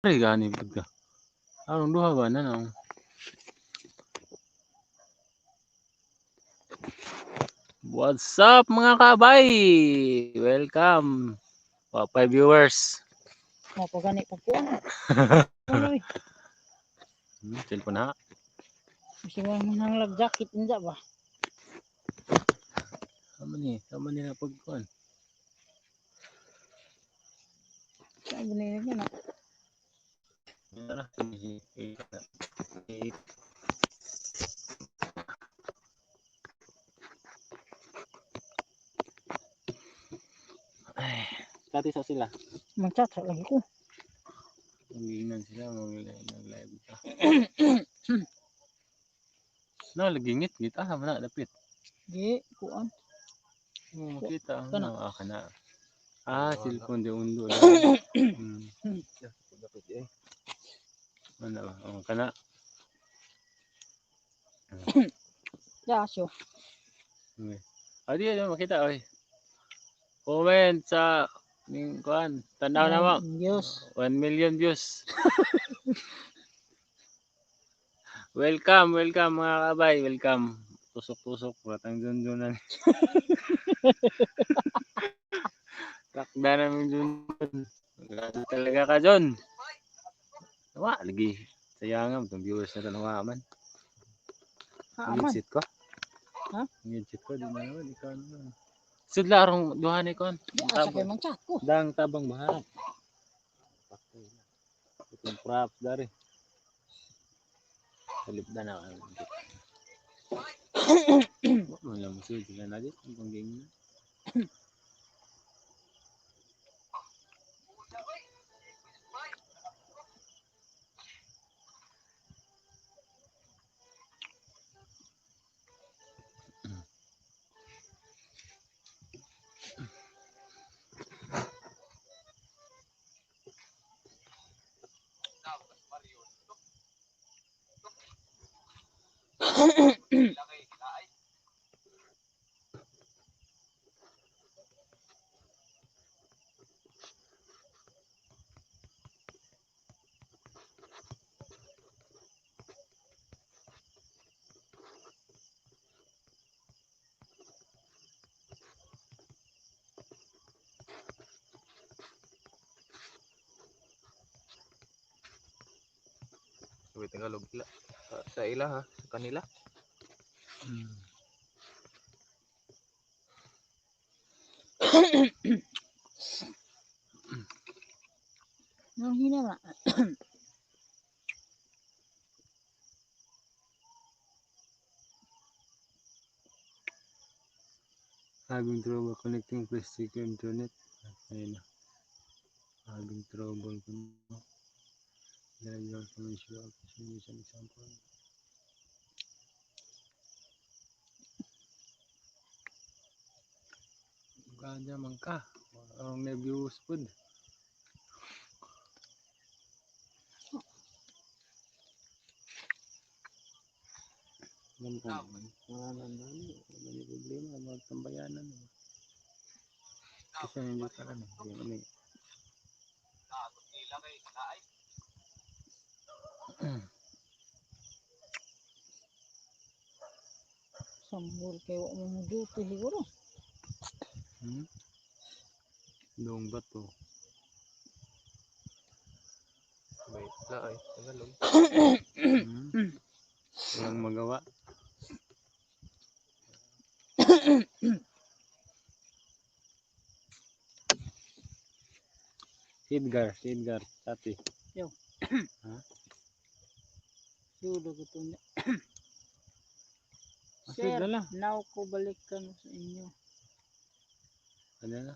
Ay, gani pud ka. Arong duha ba na no? What's up, mga kabay? Welcome. Wa five viewers. Mo pa gani pa kuan. Ano eh? Cellphone ha. Kasi mo nang lag jacket unsa ba? Tama ni, tama ni na pagkuan. Sabi ni niya na. Tara. Eight. Ay, kati sa sila. Magchat lagi ko. Magiingnan sila, mag-live ka. No, lagi ngit ah, mana dapit. Di kuan. Mo makita ang Kana. ano, ah, kana. Ah, cellphone di undo. Dapat eh. Ano ba? Oh, kana. Ya syo. Okay. Ah, di ano makita oy. Comment sa ning kuan, tanaw na mo. Diyos. 1 million views. Welcome, welcome, mga kabay, welcome. Tusok-tusok, batang junjunan. Takda namin junjun. Grabe talaga ka, John. Nawa, lagi. Sayang nga, itong viewers na ito, nawa man. Ha man. Ang ko? Ha? Ang ko, di na naman, ikaw naman. Sudla, arong duha ni kon. Di asa kay magchat ko. Dang tabang baha. Itong props dari. Salip na na. Wala mo sila sila na dito. Ang pangging na. Wait, Tagalog ila. Sa ila ha, sa kanila. Nang hina na. Having trouble connecting plastic to internet. Ayun na. Having trouble. There you are to ensure use an example. Ganda man ka. Ang may views pud. Ganun ka naman. Wala na dali. Wala na problema. Magtambayanan. Kasi hindi pa lang. Hindi man eh. Sambol kay wa mo duty siguro. Doong bato. Wait, la ay, Tagalog. Walang magawa. Si Edgar, si Edgar, tati. Yo. Ha? Dulo ko to niya. Asid Sir, na lang. Now ko balikan sa inyo. Ano na?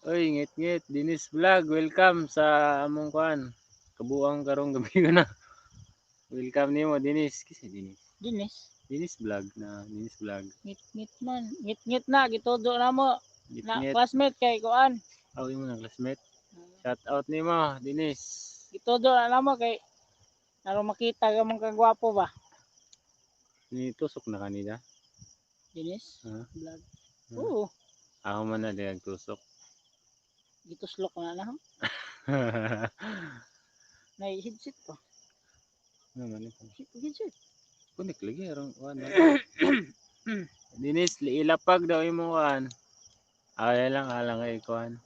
Oy, ngit-ngit, Dinis Vlog, welcome sa among kuan. Kabuang karong gabi na. Welcome nimo, Dinis. Kasi Dinis. Dinis. Dinis Vlog na, Dinis Vlog. Ngit-ngit man. Ngit-ngit na gitudo na mo. Na Ngit-ngit. Classmate kay kuan. Aw, imo na classmate. Shout out nimo, Dinis. Gitudo na namo kay aron makita ka mong kagwapo ba. Ni tusok na kanila. Dinis Ha? Vlog. Ha? Oo. Ako man na diyag tusok. Gituslok na na. Nay headset pa. Naman ito. Headset. Kunik lagi aron kuan. Dinis, ilapag daw imong kuan. Ay lang alang kay kuan.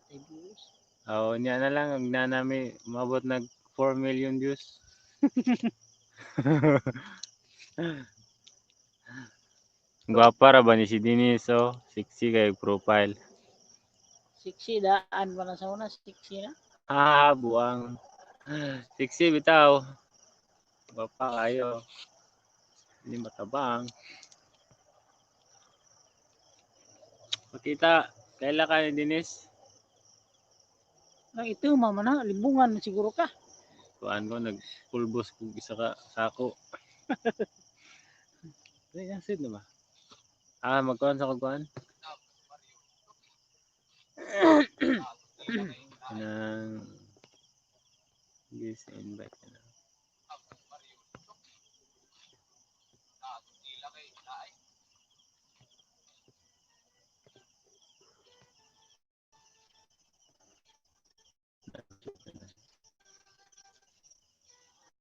Patay views. Oh, niya na lang ang nanami umabot nag 4 million views. Gwapa ra ba ni si Dinis, oh. Sexy kay profile. Sexy daan pa na sa una, sexy na. Ah, buang. Sexy bitaw. Gwapa kayo. Hindi matabang. Pakita, kaila ka ni Dinis? Ang ito mama na, libungan na siguro ka. Kuan ko, nagpulbos kog isa ka sako. Ay, acid na ba? Ah, magkuan sa kagkuan? Nang this invite na.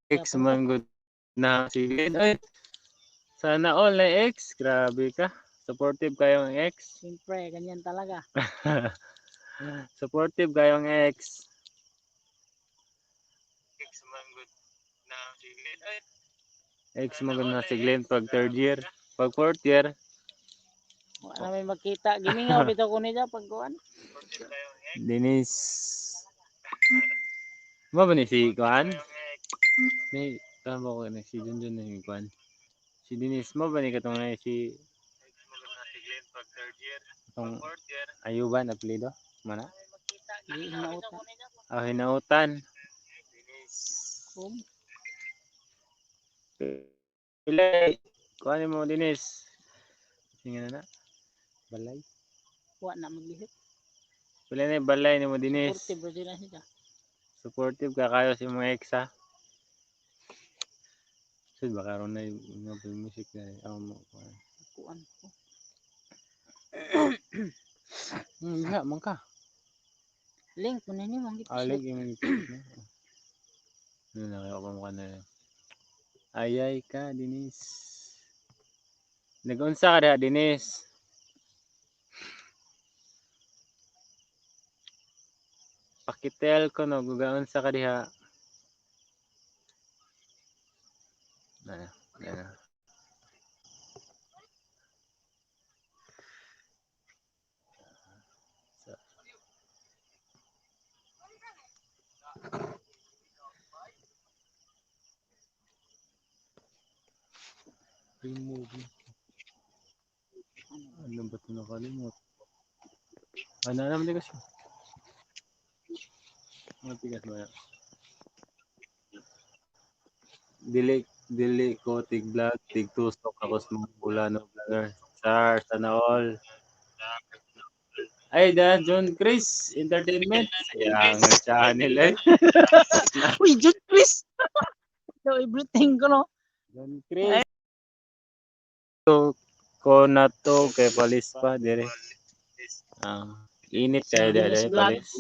Ex man good na si Glenn. Ay, sana all na ex. Grabe ka. Supportive kayong ex. Siyempre, ganyan talaga. Supportive kayong ex. Ex man good na si Glenn. Ay, ex man good na si Glenn pag third year. Pag fourth year. Wala may makita. Gimingaw bitaw ko niya pag kuan. Dennis. Mo ba ni si Kuan? Ni tama ko ni si Junjun na yung Kuan. Si Dennis mo ba ni katong na si Katong Ayuban apelyido? Mana? Di hinautan. Ah, hinautan. Kum. Pila kuan mo, Dennis? Sige na na. Balay. Wa na maglihok. Pila na yung balay nimo, Dennis? Supportive ra jud na siya. Supportive ka kayo sa imong ex, ha. So baka ron na yung mga music na ako mo. Kuan ko. Nga man ka. Link mo na ni mong Alig yung ano na kaya ko mukha na. Ayay ka, Dennis. Nag-unsa ka diha, Dennis? Pakitel ko no, gugaunsa ka diha. Na, na, na. Remove. Ano ba ito nakalimot? Ano na naman tigas yun? Ano tigas ba yan? Dili, dili ko tig vlog, tig tusok ako sa mga bulano vlogger. Sir, sana all. Ay, da, John Chris Entertainment. Yang channel eh. Uy, John Chris. So everything ko no. John Chris. So, ko na to kay palis pa dire. Ah, init kay dire Dennis Vlog. palis.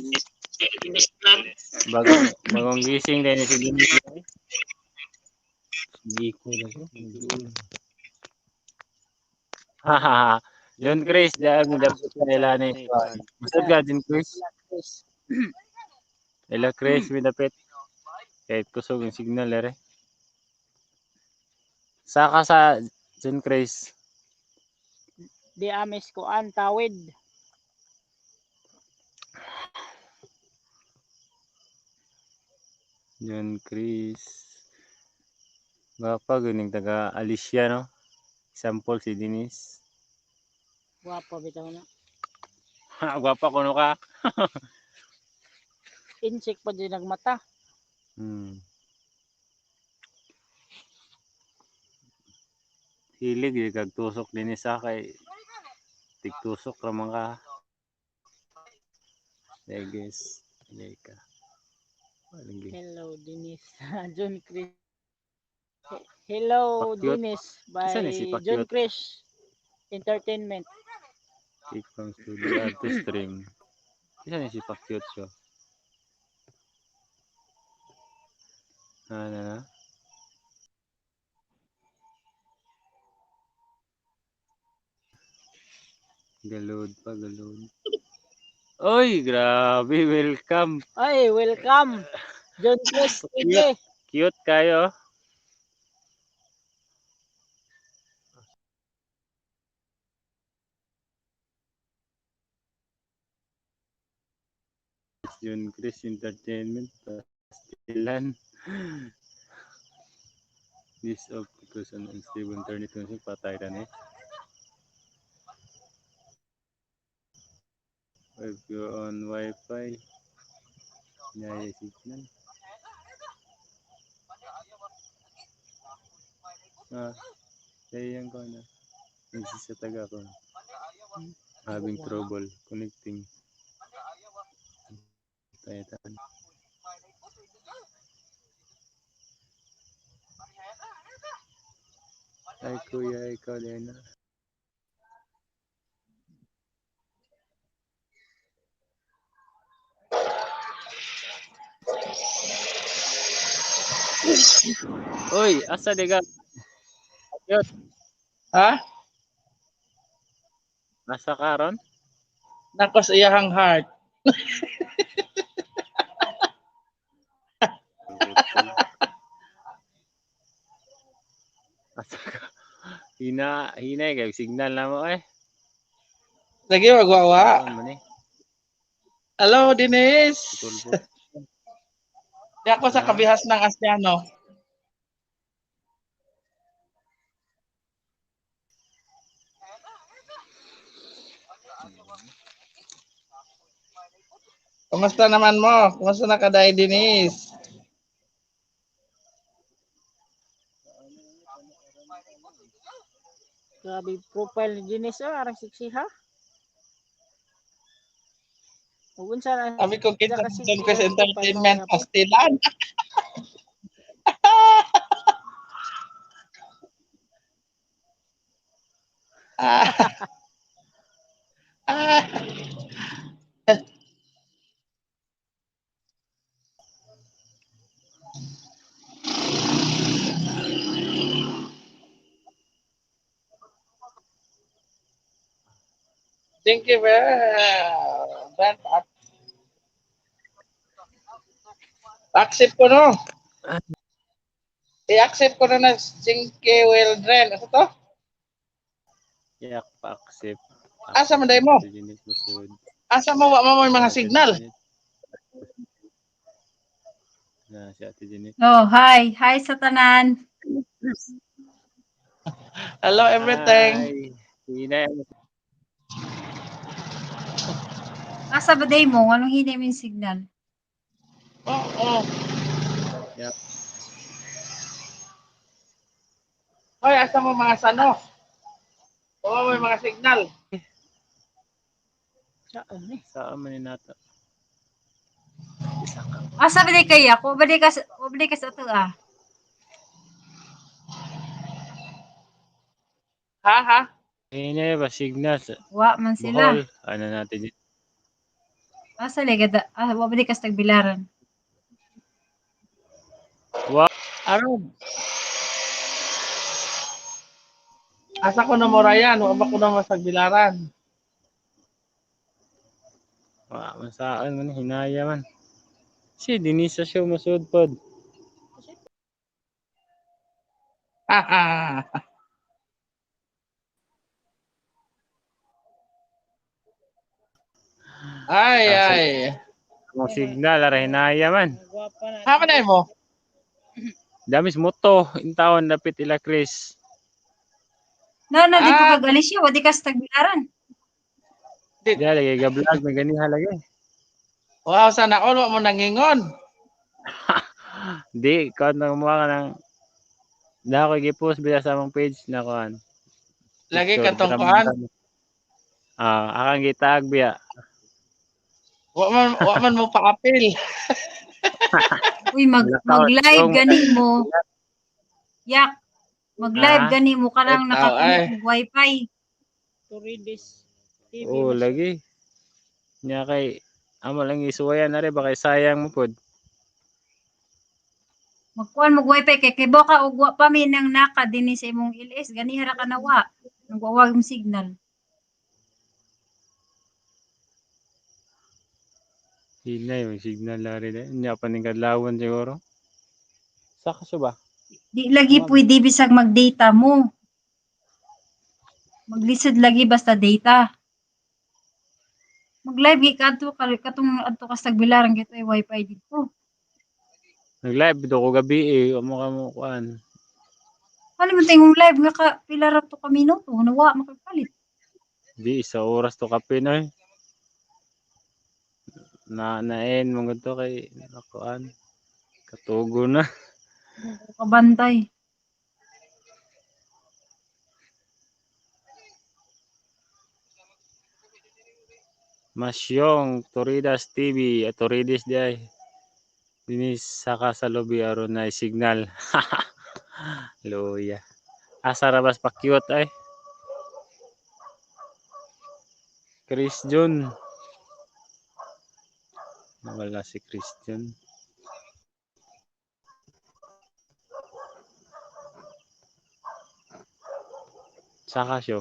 Bagong bagong gising din si Dennis. Giko na ko. Hahaha. John Chris, dahil mo dapat sa ila ni. Basta ka, John Chris. Chris. Ila Chris, may dapit. Kahit kusog ang signal ere. Saka sa John Chris. Di amis kuan tawid. John Chris. Gwapa guning taga Alicia, no? Example si Denise. Gwapa bitaw na. Gwapa kuno ka. Insect pa din nagmata. Hilig di kag tusok Denise ha kay tigtusok ra man ka. Leges. Leka. Walang gi. Hello, Dennis. John Chris. Hello, Pakyut. Dennis. By Isa ni si Pakyut? John Chris Entertainment. Kick from studio add to stream. Isa ni si Pakyut ko. Ano na? Galod pa, galod. Oy, grabe, welcome. Ay, welcome. John Chris TV. Cute kayo. John Chris Entertainment Pastilan. This of because an unstable internet connection, patay na ni. If you're on Wi-Fi, naya signal. Ah, kaya yan ko na. Nagsisa taga ko. Having trouble connecting. Tayo tayo. Ay kuya, ikaw din na. Uy, asa di ka? Cute. Ha? Asa ka ron? Nako sa iyahang heart. Asa ka? Hina, hinay kayo. Signal na mo eh. Lagi magwawa. Ano man eh? Hello, Denise. Tulbo. Di ako sa kabihas ng Asyano. Kumusta naman mo? Kumusta na ka, Day, Denise? Grabe profile ni Janice oh, arang sexy ha. Ug unsa na Sabi ko kita kasi John Chris siya, Entertainment profile mo. Pastilan. Ah. Ah. Thank you, Ben. Accept ko no. I-accept ko na na Jinky Wildren. Ano to? Yak pa accept. Asa man day mo? Asa mo wa mo may mga signal? Na si Ate Jeanette. Oh, hi. Hi sa tanan. Hello everything. Hi. Hinay. Asa ba day mo? Anong hinay mo yung signal? Oo. Oh, Yep. Hoy, asa mo mga sano? Oo, may mga signal. Saan ni? Saan man ni nata? Isa ka. Asa ba day kaya? Wa ba day ka wa ba day ka sa ato ah? Ha ha? Hinay ba signal sa Wa man sila. Bohol. Ano natin dito? Asa lay gada? Ah, wa ba day ka sa Tagbilaran? Aron. Asa ko na morayan, wa ba ko na masagbilaran? Wa man saan man hinaya man. Si Denise siya masud pod. Ha ha. Ay ay. Mo signal ara hinaya man. Gwapa na. Ha man ay mo? Damis moto intawon dapit ila Chris. Na na di ko Ah. kag Alicia, wa di ka sa Tagbilaran. Di lagi ga vlog may ganiha lagi. Wow, sana all wa mo nangingon. Di ikaw na kumuha ka ng na ako gi-post bila sa among page na kuan. Lagi Picture, katong kuan. Ah, akang gitag biya. Wa man mo pa-appeal. Uy, mag mag-live gani mo. Yak. Mag-live Ah. gani mo kanang Ikaw, nakakunik ay. og wifi. To read this TV. Oh, lagi. Nya kay Amo lang isuwayan na rin baka sayang mo pod. Magkuan mo wifi kay kibaw ka og wa pa mi nang naka dinhi sa imong LS ganiha ra ka nawa. Nagwawag mo signal. Hinay may signal na rin eh. Nya pa ning kadlawon siguro. Saka siya ba? Di lagi Ma'am. pwede bisag mag-data mo. Maglisod lagi basta data. Mag-live gi kadto katong adto ka sa Tagbilaran gito ay wifi dito. Nag-live do ko gabi eh. Wa mo ka mo kuan. Ano man tayong live nga ka pila ra to ka minuto nawa makapalit. Di isa oras to kape na eh. Na naen mo to kay nakuan. Katugo na. Kabantay. Masyong Toridas TV at Torides di ay. Dinis saka sa lobby aron na signal. Luya. Asa ra bas pa cute ay. Chris Jun. Nawala si Christian. Saka siya.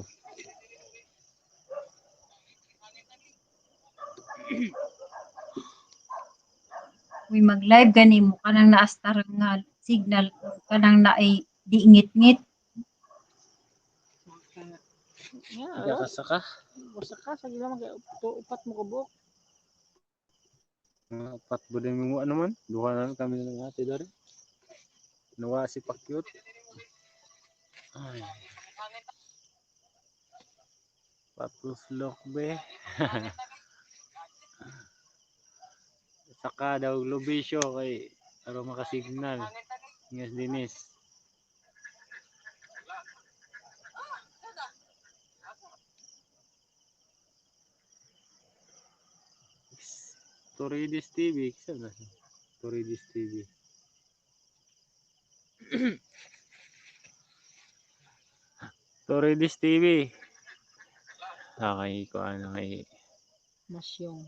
Uy, mag-live gani mo kanang naastar nga signal kanang naay diingit-ngit. Nga, Saka. Basta ka sa gila kay upat mo kabuok. Mga upat ba din mo ano man? Duha na lang kami ng ate dari. Nawa si Pakyut. Ay. Patuslok be. Saka daw lobisyo kay aron makasignal. Ngas dinis. Toridis TV, saan na siya? Toridis TV. Toridis TV. Okay, ko ano kay Masyong.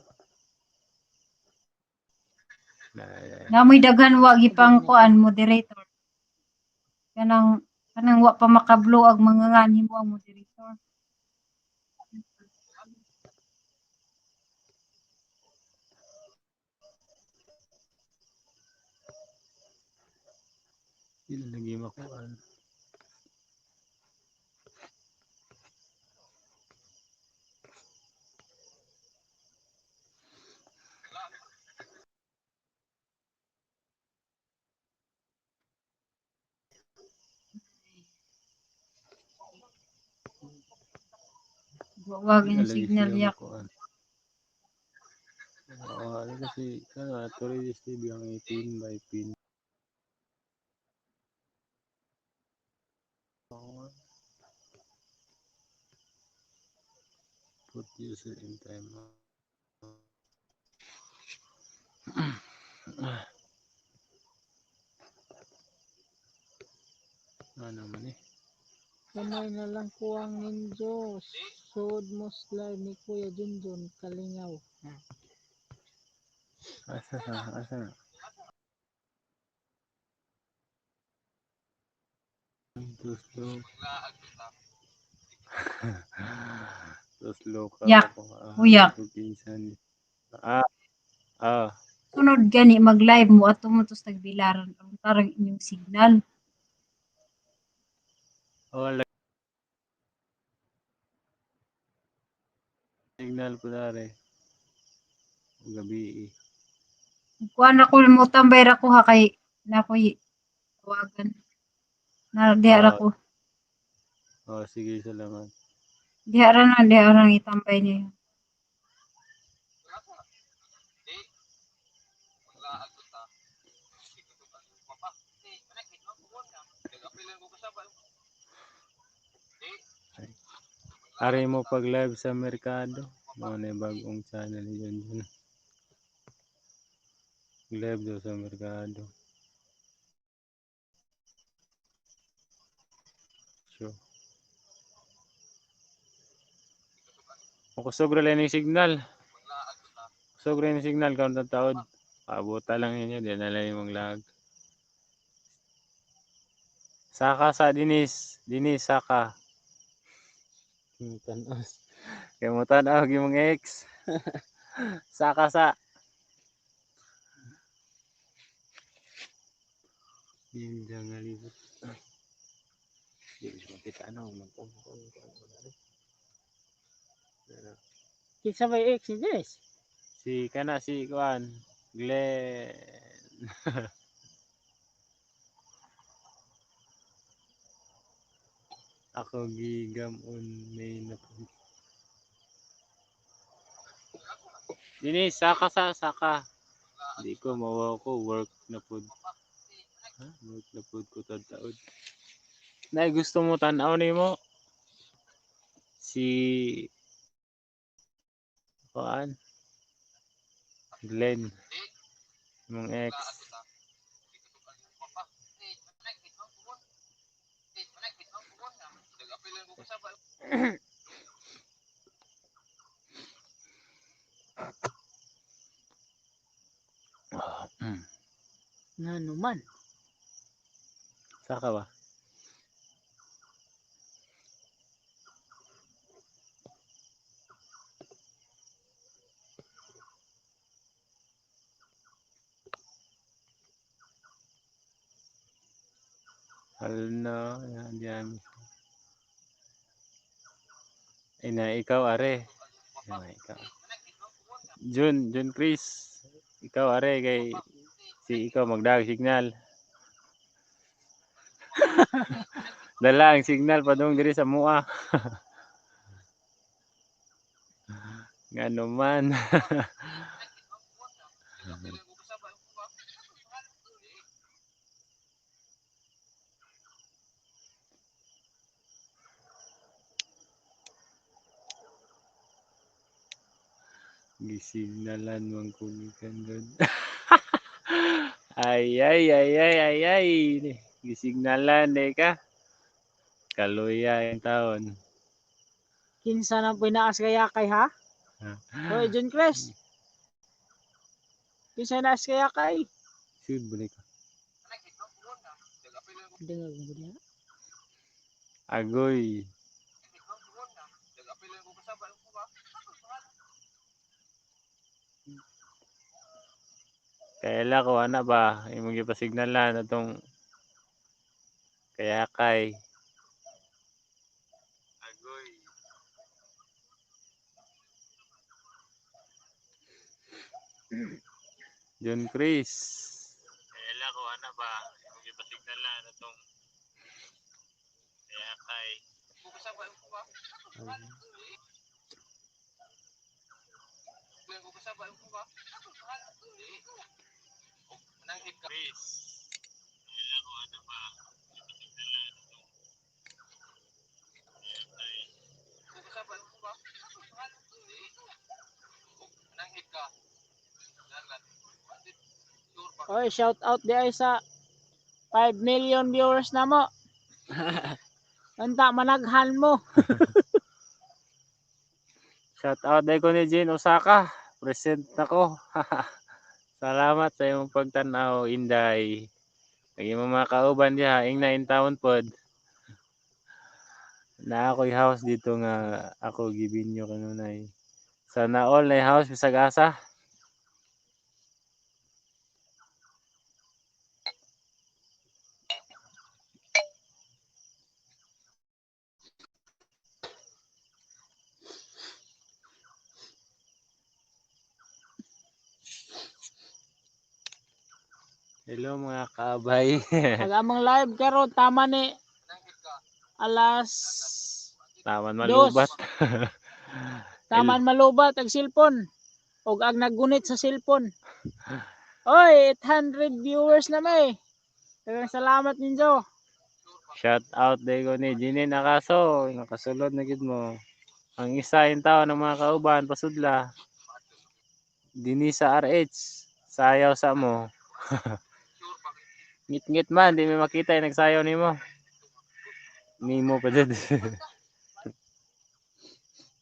Namoy daghan wa gipang kuan moderator. Kanang kanang wa pa makablo ang mga nganhi mo ang moderator. Yun lagi makuan. Wa Di yung lagi signal sila yak. makuan. Oo, ano kasi ano, Toridis TV ang 18 by pin. Put user in time. Ano naman eh. Gamay na lang kuwang ninjo. Sud mo live ni Kuya Junjun Kalingaw. Asa sa asa na? Too slow. Too slow ka. Yak. Ako. Ah, Uyak. pinsan. Ah. Ah. Sunod gani mag-live mo ato mo to sa Tagbilaran ang tarang inyong signal. Oh, signal po dare. Gabi eh. Kuan ako mo tambay ra ko ha kay na koy tawagan. Na diha ra Ah. ko. Oh, sige, salamat. Diha ra na diha ra ang itambay niya. Ari mo pag live sa merkado. Mga na yung bagong channel ni Junjun. Live daw sa merkado. Sure. Makusog ra lang yung signal. Kusog rin signal karon taod. Paabota lang ninyo, di na lang yung lag. Saka sa Dinis, Dinis saka. Tanos. Kay mo tan-aw imong ex. Saka sa. Ninja nga libot. Di ko makita ano ano. Kinsa may ex ni Dennis? Si kana si kuan Glenn. Ako gigamon may na po. Dini saka sa saka. Di ko mawa ko work na pud. Ha? Work na pud ko tad taod. Nay gusto mo tan-aw nimo si kuan Glenn imong ex. Ngano man. Saka ba? Hala, yan. Ay na, ikaw are. Ay, ikaw. Jun, Jun Chris. Ikaw are kay si ikaw magdag signal. Dala ang signal padung diri sa mua. Ngano man. Gisignalan man ko gikan doon. Ay ay ay ay ay ay. Gisignalan de ka. Kaluya yung taon. Kinsa nang pinaas kaya kay ha? Hoy, John Chris. Kinsa naas kaya kay? Sud balik ka. Dingag mo niya. Agoy. Kaila ko ana ba imong gipasignalan atong kaya kay Agoy. John Chris. Kaila ko ana ba imong gipasignalan atong kaya kay Chris. Kaila ko ana ba Oy, shout out di ay sa 5 million viewers na mo. Unta managhan mo. Shout out dahil ko ni Jane Osaka. Present na ko. Salamat sa imong pagtan-aw, Inday. Ang imong mga kauban diha, ingna in town pod. Na ako'y house dito nga ako gibinyo kanunay. Sana all na house bisag asa. Hello mga kaabay. Ang among live karon tama ni alas Taman 2. malubat. Taman malubat ang cellphone. Og ang naggunit sa cellphone. Oy, 800 viewers na may. Daghang salamat ninyo. Shout out day ko ni Jinin Akaso. Nakasulod na gid mo. Ang isa yung tao ng mga kauban pasudla. Dini sa RH. Sayaw sa mo. Ngit-ngit man, di may makita yung nagsayaw nimo. Nimo pa dyan.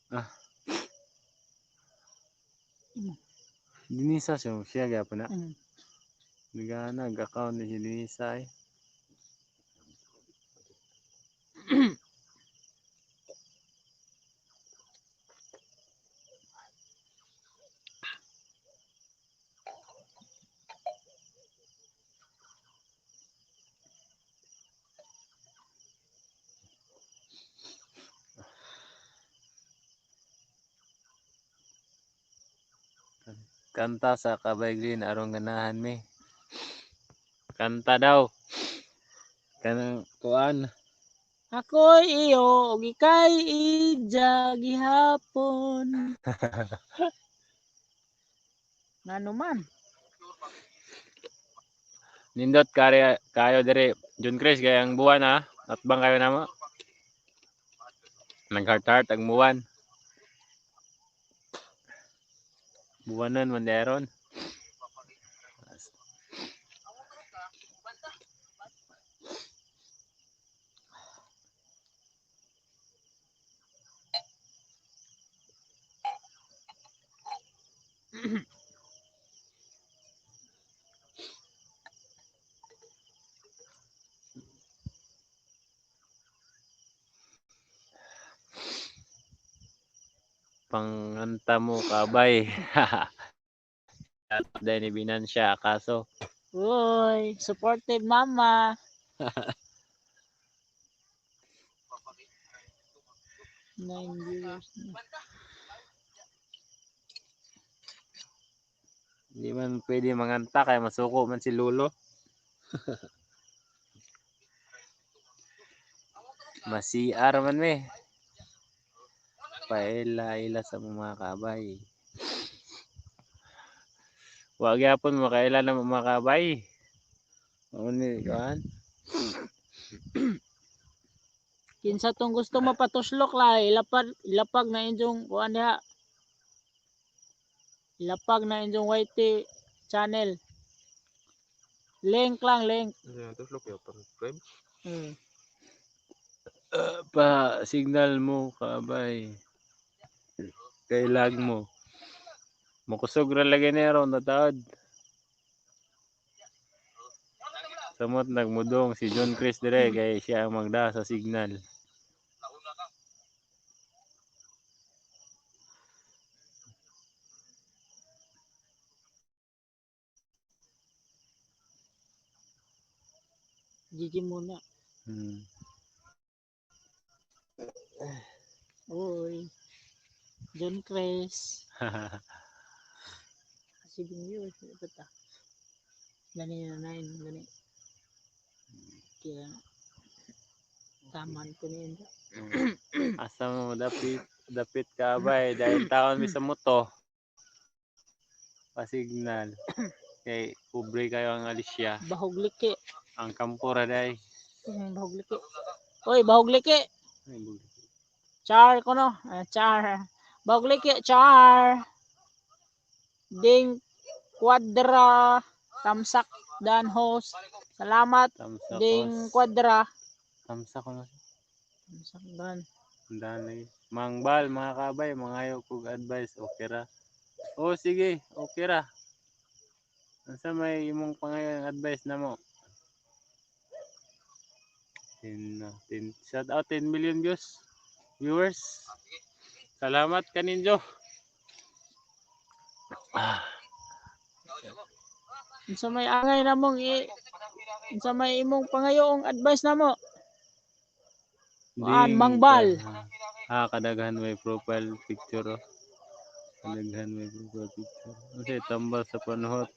Ah. Dinisa siya, siya gyapon na. Nagana nag-account ni si Dinisa eh. Kanta sa Kabay Green aron ganahan mi. Kanta daw. Kanang kuan. Ako'y iyo ug ika'y ija gihapon. Ngano man? Nindot kare kayo dire. John Chris kay ang buwan ha. Atbang kayo namo. Nag heart heart ang buwan. Buwanan man deron. Panganta mo kabay. Dahil ni Binansya kaso Uy, supportive mama. 9 viewers na. Hindi man pwede manganta kay masuko man si Lolo. Ma-CR man me. Paila-ila sa mga kabay. Wa gyapon makaila na mga kabay. Mao ni kuan. Kinsa tong gusto mapatuslok la, ilapag ilapag na inyong kuan diha. Ilapag na inyong YT channel. Link lang, link. Ano tuslok yo pa-subscribe. Pa signal mo kabay. Kay lag mo. Makusog ra lagi ni ron nataod. Samot nagmudong si John Chris dire kay siya ang magda sa signal. GG muna. Uy. John Chris. 7 viewers na ta. Gani na 9 gani. Kaya taman ko niya. Asa mo dapit dapit kabay dahil taon mi sa moto. Pa-signal. Kay pobre kayo ang Alicia. Bahog liki. Ang kampo ra day. Bahog liki. Uy, bahog liki. Ay, Char ko no. Ah, char. Bahog liki, char. Ding Quadra Tamsak Dan host. Salamat Tamsak Ding host. Quadra. Tamsak ko na. Tamsak Dan. Andahan lagi. Mangbal, mga kabay, mangayo kog advice, okay ra. Oh, sige, okay ra. Unsa may imong pangayo ang advice namo? 10, 10, shout out 10 million views, viewers. Salamat kaninyo. Ah, Unsa may angay namong i unsa may imong pangayoong advice namo? Kuan, Ding Mangbal. Ah, kadaghan may profile picture. Oh. Kadaghan may profile picture. Unsay tambal sa panuhot?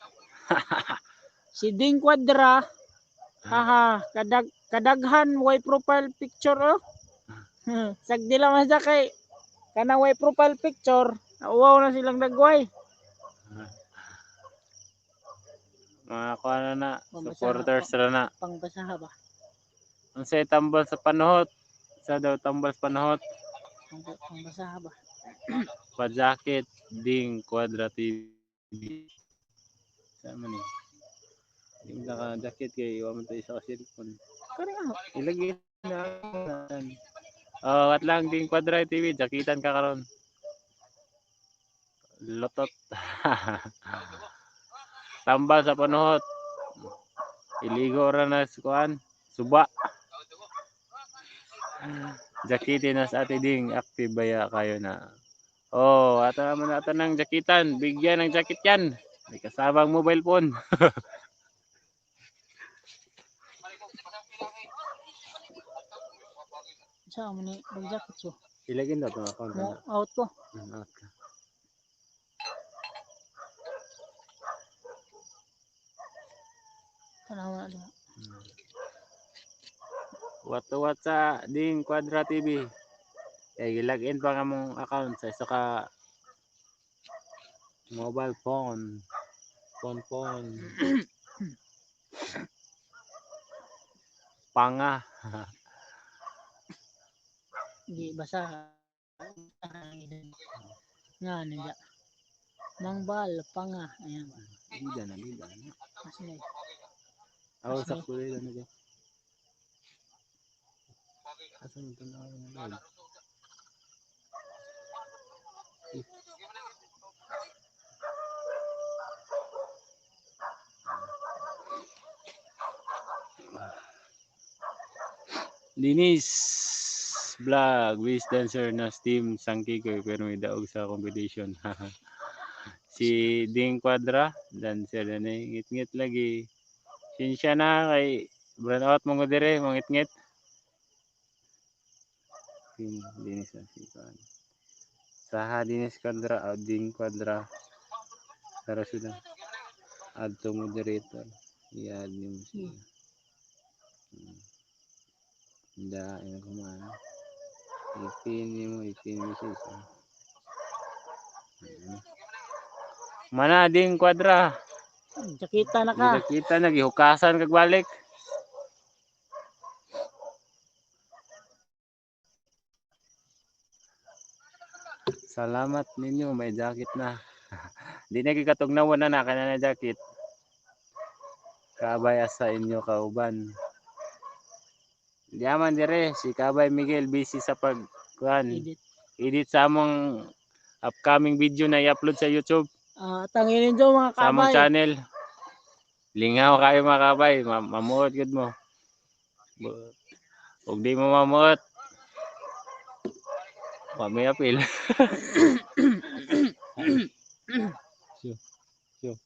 Si Ding Quadra. Haha, kadaghan way profile picture oh. Sagdi lang man siya kay kanang way profile picture, nauwaw na silang dagway. Mga kuan na na, Pambasaha supporters ra na. Pangbasaha ba? Unsay tambal sa panuhot? Sa daw tambal sa panuhot? Pangbasaha ba? Pa-jacket Ding Quadra TV. Sa man ni? Di mo naka-jacket kay wa man tayo sa cellphone. Kani nga. Ilagay na. Oh, at lang Ding Quadra TV, jacketan ka karon. Lotot. Tambal sa panuhot. Iligo ra na sa kuan. Suba. Jakiti na sa Ate Ding. Active baya kayo na. Oh, ata mo na ata ng jakitan. Bigyan ng jacket yan. May kasamang mobile phone. Sa mo ni pag-jacket so. Ilagin daw itong account. Mo out ko. Out ka. Tanawa na diha. What to what sa Ding Quadra TV. Eh, gilagin pa nga mong account sa isa ka mobile phone. Phone phone. Panga. Di basa. Nga nila. Mangbal panga ayan. Bida na, bida na. Asa na? Ako sa kulay na nito. Asa nito na ako na live? Linis vlog, Wiz dancer na steam sangkikoy pero may daog sa competition. Si Ding Quadra, dancer na ni ngit-ngit lagi. Sinsya na kay brand out mo dire, mangit-ngit. Team Dinis na si Kuan. Saha Dinis Quadra o Ding Quadra. Tara sila. Add to moderator. I-add niyo mo sila. Hindi, ina ko man. I-pin mo, i-pin mo siya isa. Mana Ding Quadra. Jakita na ka. Kita na gihukasan kag balik. Salamat ninyo, may jacket na. Di na gikatugnawan na na kana na jacket. Kabay asa inyo kauban. Di man dire si Kabay Miguel busy sa pag kuan, Edit. edit sa among upcoming video na i-upload sa YouTube. Ah, tanginin jo mga Sa among kabay. channel. Lingaw kayo mga kabay, mamuot gud mo. Ug di mo mamuot, wa may apil. Sure. Sure.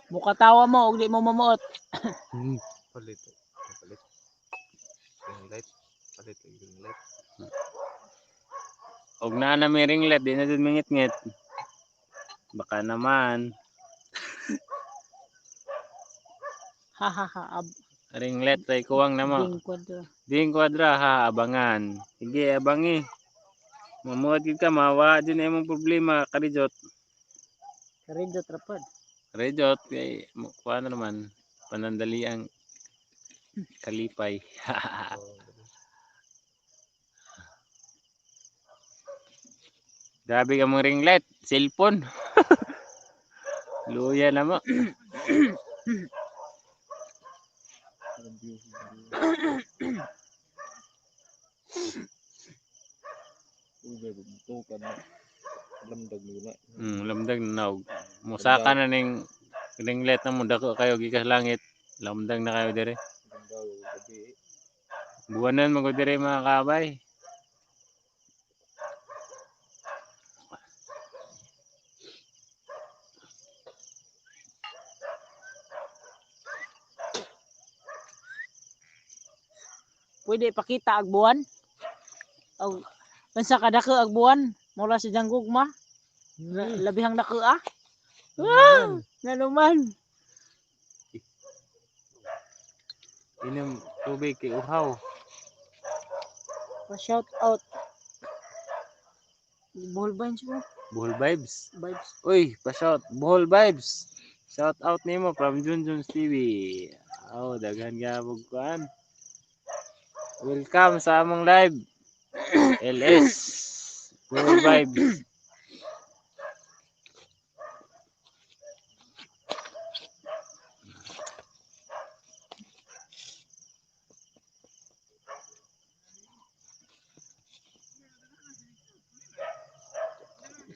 Mukatawa mo og di mo mamuot. Palit. Palit. Ring light. Palit ang ring light. Og naa na may ringlet, di na jud mingit-ngit. Baka naman Ha ha ha. Ab ringlet ay kuwang na mo. Ding Quadra. Ding Quadra ha, abangan. Sige, abangi. Mamuot gid ka, mawa din na imong problema, karijot. Karidyo trapad. Rejot, kay kuha na naman, panandali ang kalipay. Grabe ka mong ring light, cellphone. Luya na mo. Lamdag na og. Musaka na ning ring light na mo dako kayo gikas langit. Lamdag na kayo dire. Buwanan mo dire mga kabay. Pwede ipakita ag buwan. Og unsa ka dako ag buwan? Mura si Janggugma. Labihang dako ah. Wow! Nanuman. Inom tubig kay uhaw. Pa shout out. Bohol Vibes mo. Bohol Vibes. Vibes. Uy, pa-shout. Bohol Vibes. Shout out nimo from Junjun's TV. Oh, daghan nga og kuan. Welcome sa among live. LS. Bohol Vibes.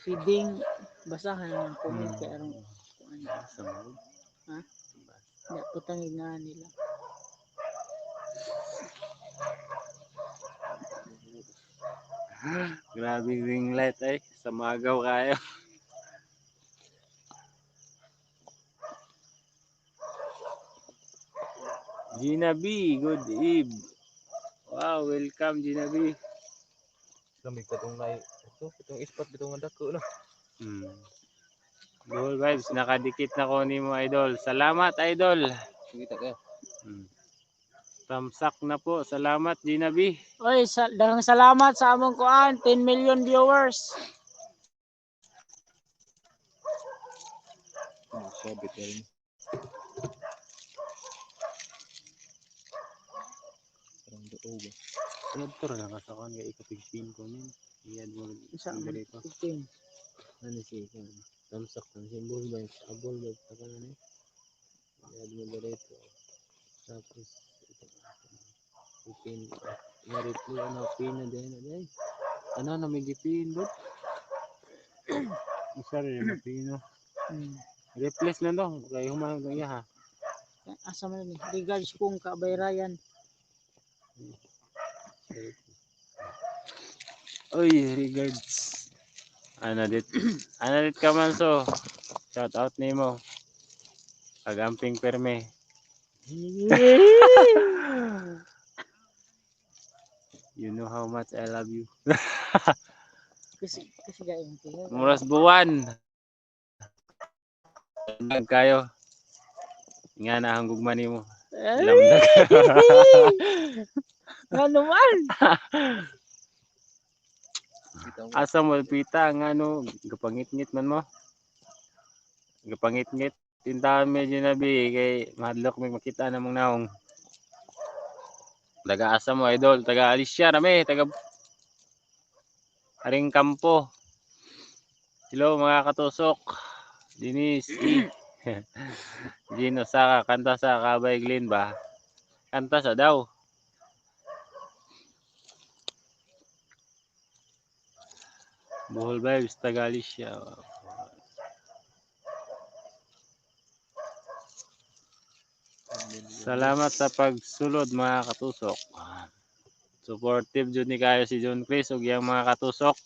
Si Ding, basahan ang comment kay aron kuan. Sa mo. Ha? Di putangig nga nila. Grabe ring light ay. Sa magaw kayo. Gina B, good eve. Wow, welcome Gina B. Lamig ka tong nai. Ito, itong ispat bitong nga dako no. Good vibes, nakadikit na ko nimo, idol. Salamat, idol. Kita ka. Tamsak na po. Salamat, Gina B. Oy, daghang salamat sa among kuan, 10 million viewers. Oh, sabit rin. Parang duo ba? Adto ra lang sa kon kay ikapigpin ko nin. Iyad mo Isa man, direto. 15. Ano siya ikaw? Tamsak na siya. Bull vibes. Abol vibes. Taka na ni. Iyad mo direto. Tapos ito. Ipin. Na-reply. Ano? Pin na din. Ay. Ano na may gipin bro? Isa rin na pino. Replace na to. Kaya humanag ng iya ha. Asa man ni? Regards kung kabay Ryan. Uy, regards. Ano dit? Ano dit ka man so? Shout out nimo. Pagamping perme. You know how much I love you. Kasi gaya mo tingin. Muras buwan. Lamdag kayo. Nga na ang gugma nimo. Lamdag. Ano man? Asa mo pita nga no gapangit-ngit man mo. Gapangit-ngit tintahan medyo na bi kay mahadlok may makita namong naong. Taga asa mo idol, taga Alicia rame, taga Aring Kampo. Hello mga katusok. Dinis E. Gino Saka, kanta sa Kabay Glenn ba? Kanta sa daw. Bohol Vibes, taga Alicia. Salamat sa pagsulod mga katusok. Supportive jud ni kayo si John Chris ug iyang mga katusok.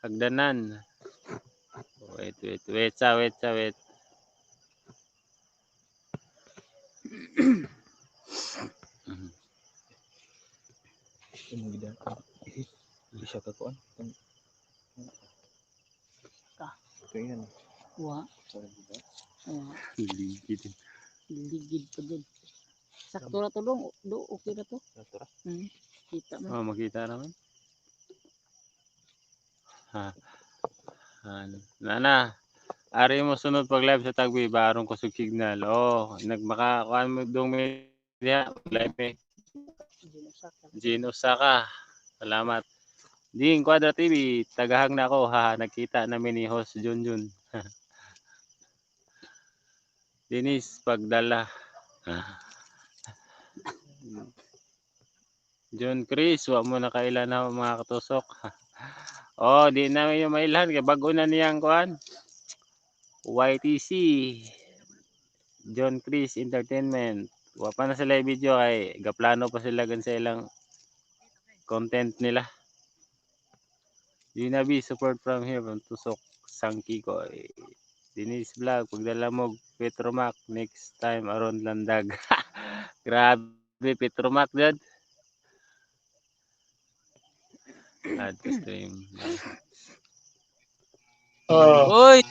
Hagdanan. Wait, wait, wait sa, wait sa, wait. Imong gida. Isa ka kuan. Ka. Kaya na. Wa. Wa. Ligid. Ligid pa dun. Sakto ra to dong. Do okay ra to. Natura. Kita man. Oh, makita naman. Ha. Ano? Nana, ari mo sunod pag live sa Tagwi ba aron kusog signal. Oh, nagmaka kuan mo dong may diha live eh. Gino Saka. Gino Saka. Salamat. Ding Quadra TV, tagahang na ako ha. Nagkita namin ni host Junjun. Dennis, pagdala. John Chris, wa mo na kailan na mga katusok. Oh, di na yung mailhan kay bago na niyang kuan. YTC. John Chris Entertainment. Wa pa na sila video kay gaplano pa sila gan sa ilang content nila. Gina B, support from here from Tusok, Sangkiko. Denise Vlog, pagdala mo Petromac next time aron landag. Grabe Petromac dad. Add to stream. Oh. Uy!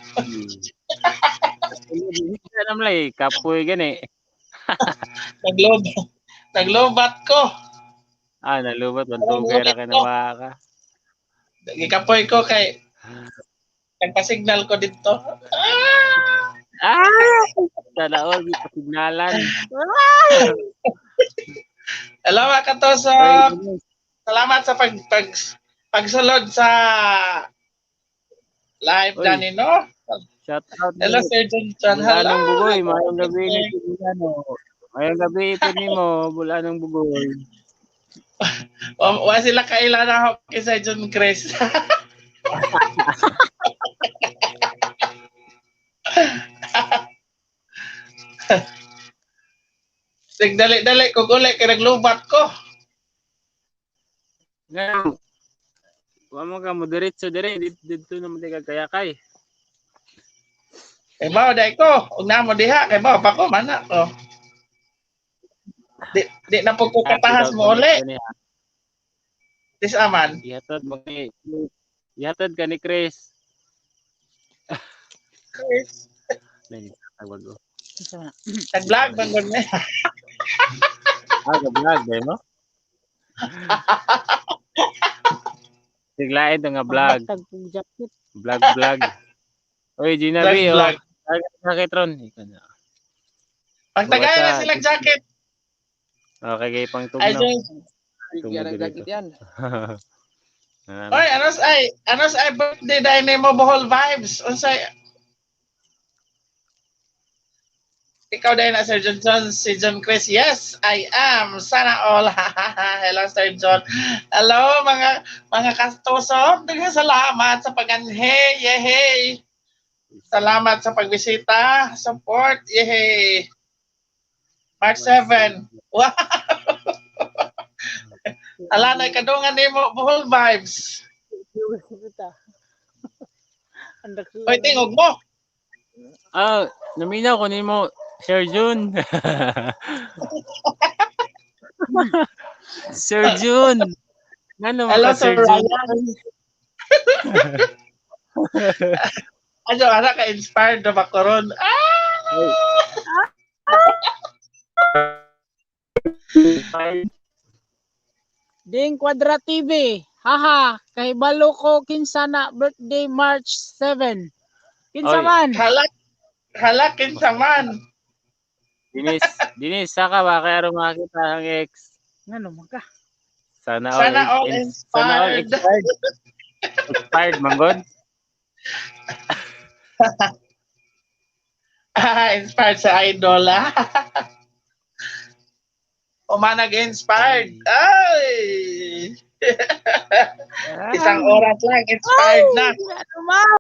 Namlay, kapoy gani. Naglob. Naglobat ko. Ah, nalubat bantugay ra kay nawaka. Gikapoy ko kay nagpa-signal ko dito. Ah! Sana all gipasignalan. Hello mga katusok. Salamat sa pag, pag pagsulod sa live Uy. Danny, no? Shout out. Hello Sir John John. Hello. Bulanong Bugoy, mayong gabi ni Bulano. Mayong gabi ito nimo, Bulanong Bugoy. Wa sila kaila na ako kay Sir John Chris. Sig dali-dali ko uli kay naglubat ko. Ngayon, wa mo ka mo diretso dire didto na mo di ka kayakay. Kay bao dai ko, ug namo diha kay bao pa ko mana ko. Di na po ko katahas mo uli. Tis aman. Ihatod mo ni Ihatod ka ni Chris. Chris. Nay, tawag ko. Isa na. Nag-vlog man gud ni. Ah, ga-vlog ba mo? Siglain to nga vlog. Pagbatag kog jacket. Vlog vlog. Oy, Gina Vlog B, oh. vlog. Sakit ron. Ikaw na. Pagtagayan na silang jacket. Okay, kay pang Ay, tugnaw. Diyos. Bigyan ng jacket yan. Ano? Oy, anos ay birthday dahil nimo Bohol vibes. Unsay Ikaw dahil na Sir John John, si John Chris. Yes, I am. Sana all. Hello, Sir John. Hello, mga katusok. Daghang salamat sa paganhe. Yehey. Salamat sa pagbisita, support. Yehey. March 7. Wow. Ala na kadungan nimo Bohol vibes. Ang dako. Oy, tingog mo. Ah, naminaw ko nimo, Sir Jun. Sir Jun. Ngano man Hello, ka, Sir Sir Jun? Ryan. Ano, ara ka inspired na ba ko ron? Ah! Ding Quadra TV. Haha, kahibalo ko kinsa na birthday March 7. Kinsa Oy. man? Halak, halak kinsa man. Dinis, Dinis, saka ba kaya aron makita ang ex? Ngano man ka? Sana all, Sana all sana all inspired. expired. Expired, manggod. Ah, inspired sa idol, ah. Umanag inspired. Ay! Isang oras lang, inspired na. Ano man?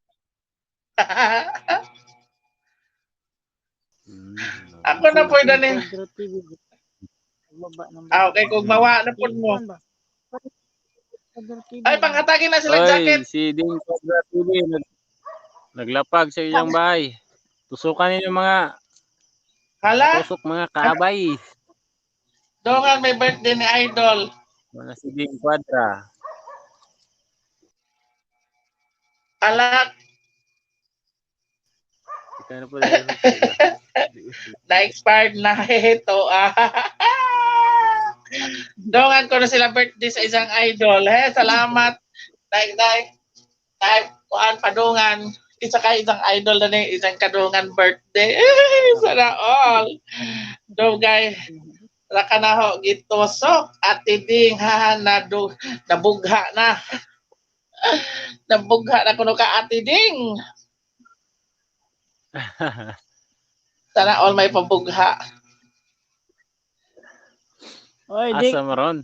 Ako na po yun eh. Quadra TV. Baba ng Ah, okay, kung mawa na po mo. Quadra TV. Ay, panghatagin na silang Oy, jacket. si Ding Cobra TV naglapag sa iyang bahay. Tusukan ninyo mga Hala, tusok mga kaabay. dongan may birthday ni Idol. Mga si Ding Quadra. Hala, Ikaw na po dahil. na-expired na ito. Ah. Dongan ko na sila birthday sa isang idol. Eh, salamat. Dahil, dahil, dahil, kuan padungan. Isa ka isang idol na ni isang kadungan birthday. Eh, sana all. Dugay. Raka na ho, gitusok. Ate Ding, ha, nadu, nabugha na. Nabugha na kuno ka, Ate Ding. Sana all may pabugha. Oy, Ding, Asa mo ron?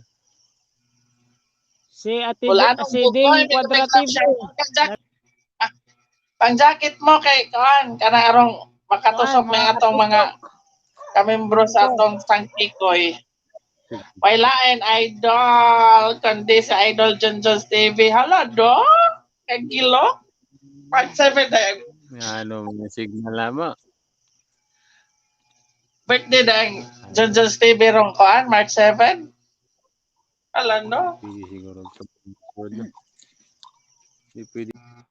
si Ate Wala nang si bukoy, Ding may Quadra tumigla TV. siya. Pang jacket mo kay kuan kana arong makatusok Kuan, may atong mga kamembro sa atong tangkikoy. Way lain idol kundi sa Idol John Jones TV. Hala do. Kagilo. Part 7 dahil Ano mga signal lama. birthday dahil John Jones TV rong kuan March 7. Hala no. Pwede siguro. Hindi pwede. Ah.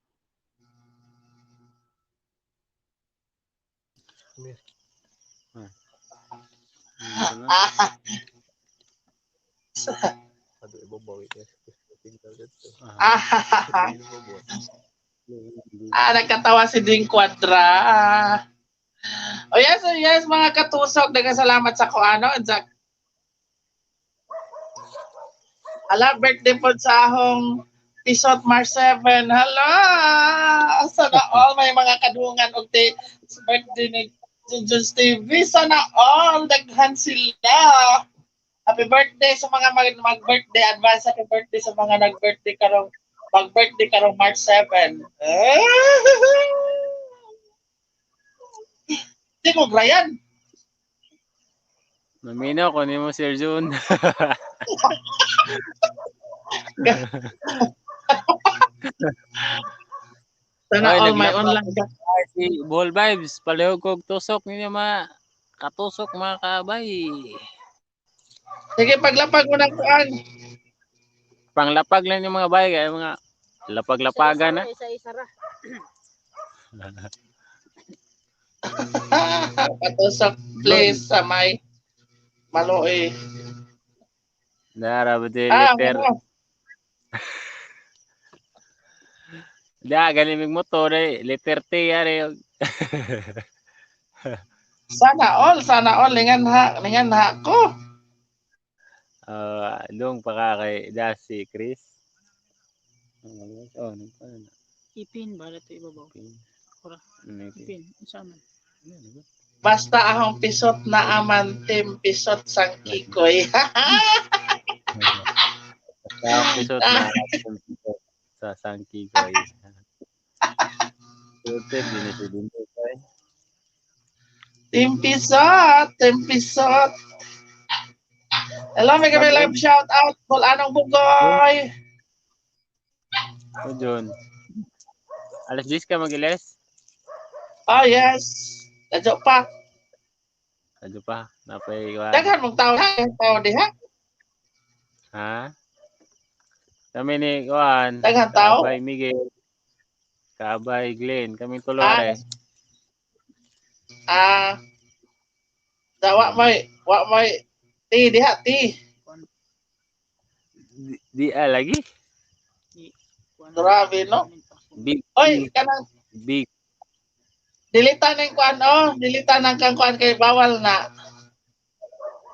Ano pala? Ah, Ado ibabaw ito. Signal dito. Ah. ah, ah, nagkatawa si Ding Quadra. Oh yes, mga katusok, daghang salamat sa kuano sa Hala, birthday po sa ahong Pisot March 7. Hala! Sana all may mga kadungan og di sa birthday ni Junjun's TV. Sana all daghan sila. Happy birthday sa mga mag-birthday. Advance happy birthday sa mga nag-birthday karong Mag-birthday karong March 7. Eh? Di ko grayan. Maminaw ko nimo, Sir Jun. Sana Ay, all my naglapag. online. Ay, si Ball Vibes, palihog kog tusok ninyo mga katusok, mga kabay. Sige, paglapag mo ng kuan. Panglapag lang yung mga bay, kaya mga lapag-lapagan na. Isa-isa ra. Patusok please sa may Maloy. Dara ba di Ah, liter. ano? Da galimig motor eh, liter T yari. Sana all, sana all. Lingan ha ko. Ah, dong pa ka kay da si Chris. Oh, nagpaano na. Ipin ba ito ibabaw? Pin. Ora. Ano yung pin? Ipin. Unsa man? Ano ba? Basta ahong pisot na aman, team pisot sang kikoy. Basta ang pisot na sa Sangki ko. Sutil din si Dindo eh. Team pisot, team pisot. Hello, may kami live shout out. Bol anong bugoy. O John. Alas 10 ka magiles? Oh yes. Ladyo pa. Ano pa? Napay kuan. Daghan mong tao, daghan tao diha. Ha? Kami ni kuan. Daghan tao. Kaabay Miguel. Kaabay Glenn. Kaming tulo Ah. are. Ah. Da wa may ti diha ti. Di, ah, lagi? Kuan. Grabe, no? Big, Oy, kanang big. dilitan ng kuan oh, dilitan ng kang kuan kay bawal na.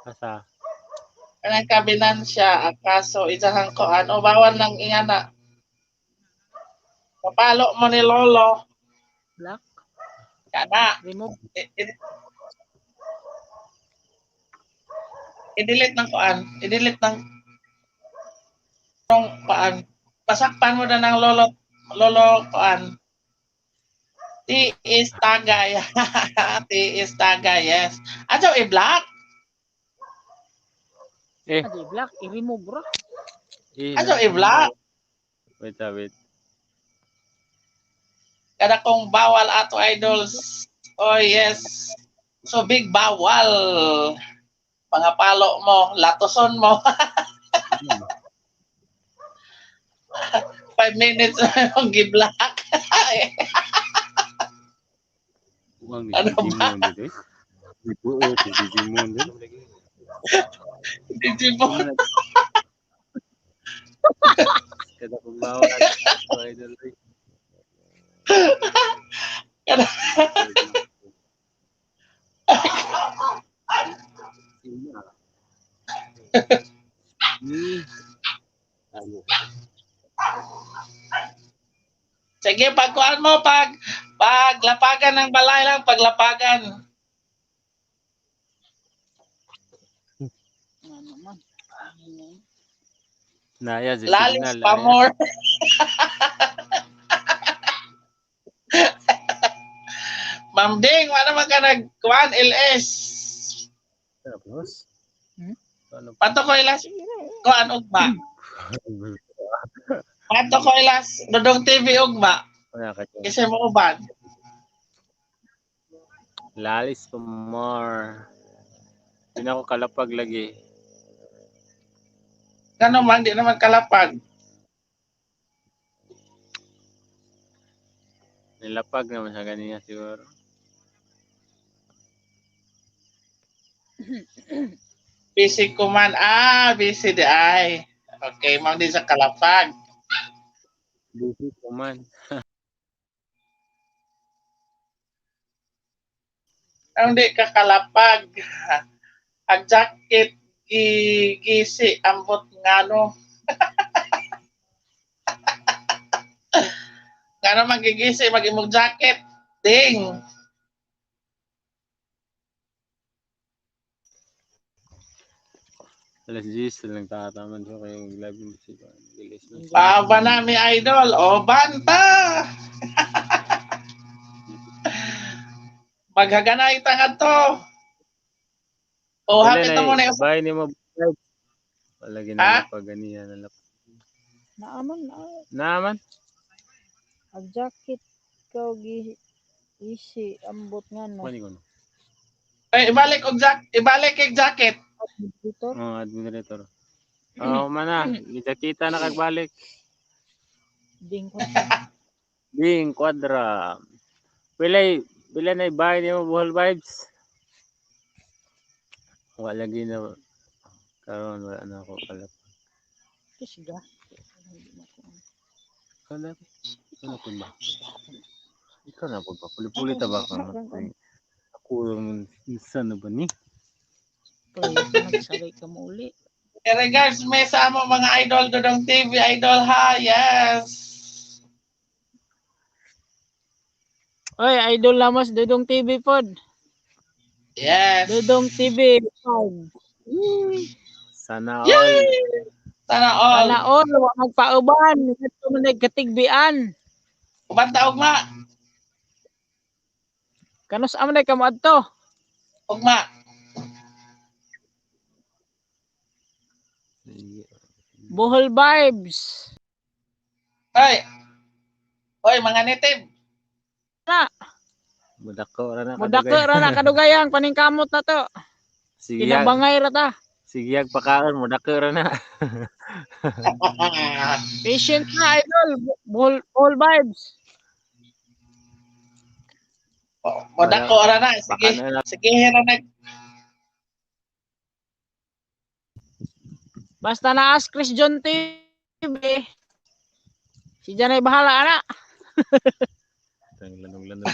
Asa? Kanang kabinansya akaso isahang kuan oh, bawal nang ingana. Papalo mo ni Lolo. Black. Kana. Remove. I-delete ng kuan. I-delete ng kuan. Pasakpan mo na ng lolo lolo kuan. T is tagay. T is tagay, yes. Ato i-block. Eh, Adi black. I-remove ra. eh. Ato i-block. Wait, wait. Kada kong bawal ato idols. Oh yes. So big bawal. Mga palo mo, latoson mo. 5 minutes na yung gi-block. Uang ni Ano ba? Digimon dito eh. Di buo si Digimon dito. Digimon. Kada kong bawal ato idol. Eh. Kada- Ni. Ano? Sige, pagkuan mo, paglapagan ng balay lang, paglapagan. Ano man. Ano. Naya si Lalis signal. pa more. Ma'am Ding, wala naman ka nagkuan, LS. Tapos? Hmm? Ano? Pato ko ilas, kuan ugma. Pato ko ilas, Dodong TV ugma. Wala ka dyan. Kasi mo uban. Lalis pa more. Di na ako kalapag lagi. Kano man, di naman kalapag. Nilapag naman sa ganyan siguro. Busy ko man. Ah, busy di ay. Okay, ma'am di sa kalapag. Busy ko man. Ang di ka kalapag. Ang jacket gigisi ambot ngano. Ngano magigisi mag imong jacket. Ding. Alas 10 lang tataman siya kaya mag-live mo siya. Gilis na siya. Baba na mi idol. O banta. Maghaganay tangad to. O Wala hapit na mo na Bahay ni mo. Wala Ha? ginagawa pa ganihan na lang. Naaman na. Naman. Ag jacket ka gi isi ambot nga no. Kunin ko no. Ay, ibalik og jack, ibalik kay jacket. Dito. Oh, administrator. Oh, mana, kita na kagbalik. Ding ko. Ding Quadra. Pilay, pila na bahay ni mo Bohol Vibes? Wala lagi na karon wala na ako pala. Kisga. Kala ano kun ba? Ikaw na po ba? Puli-puli ta ba ka? Ako insan na ba ni? Pre, nagsaray ka mo uli. Eh, regards may sa amo mga idol Dodong TV idol ha. Yes. Oy, idol lamos Dudong TV pod. Yes. Dudong TV. Sana all. Yay! Sana all. Sana all wa magpauban, kadto man ay katigbian. Uban ta ugma. Kanus amo na kamo adto? Ugma. Bohol Vibes. Oy. Oy, mga native. Na, Mudako ra na mudako ra na kadugayang paningkamot na to. Sige, Kinabangay ra ta. sige pakaon mudako ra na. Patient na idol. Bohol Vibes. Modako ra na. Sige. Baka na lang. Sige ra na. Basta na ask Chris John TV. Si Janay bahala ana. Ang lanong-lanong.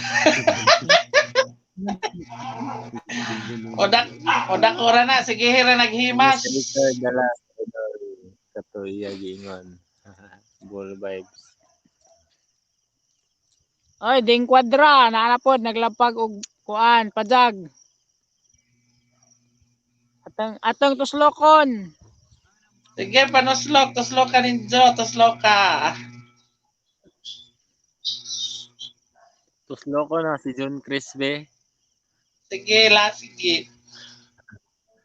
Odak, odako ra na. Sige ra naghimas. Mr. Dala kato iya giingon. Bohol Vibes. Oy, ding kwadra naa na pod naglapag og kuan pajag. Atong tuslokon. Sige, panuslok. Tuslok ka ninjo. Tuslok ka. Tusloko na si John Chris be. Sige la, sige.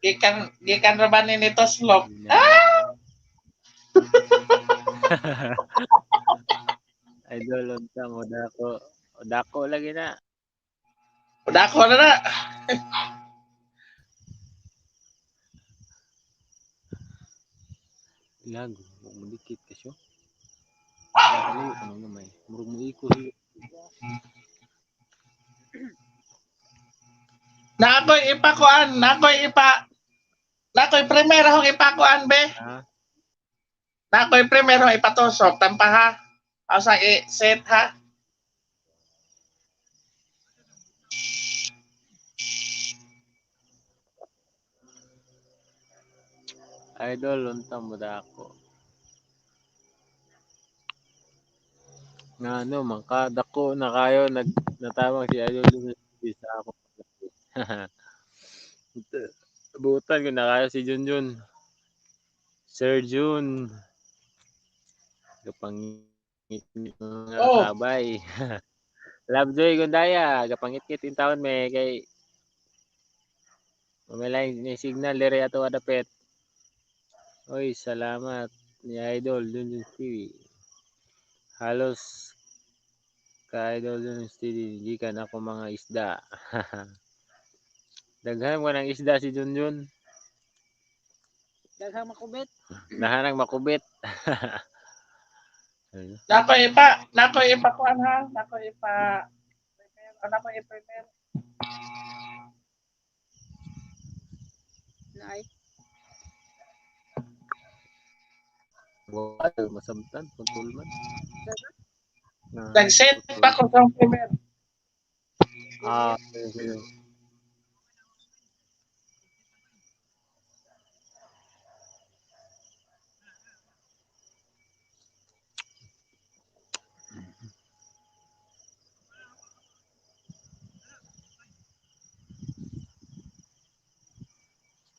Gikan ra ba ni tuslok? Ah! Idol unta mo dako. Dako lagi na. Odako na na. Lago, mo dikit ka siya. Layo ka nang gamay. Murag mo iko. Nakoy ipakuan, nakoy primero hong ipakuan be. Ha? Nakoy primero ipatusok tampa ha. Asa i-set ha. Idol unta mo dako. Nga ano, man ka dako na kayo nag natawag si Idol dun sa ako. Butan ko na kayo si Junjun. Sir Jun. Gapangit nga Oh. kabay. Love Joy Gundaya, gapangit-ngit in taon me kay may ni signal dire ato adapet. Oy, salamat ni Idol Junjun TV. Halos ka Idol Junjun TV gikan ako mga isda. Daghan mo ng isda si Junjun. Daghang makubit. Nahanang makubit. Nakoy ipakuan ha. Nakoy ipa prepare, nakoy i-prepare. Naay. Wala, masamtan, putol man. Nag-set pa ko sa prepare. Ah, sige.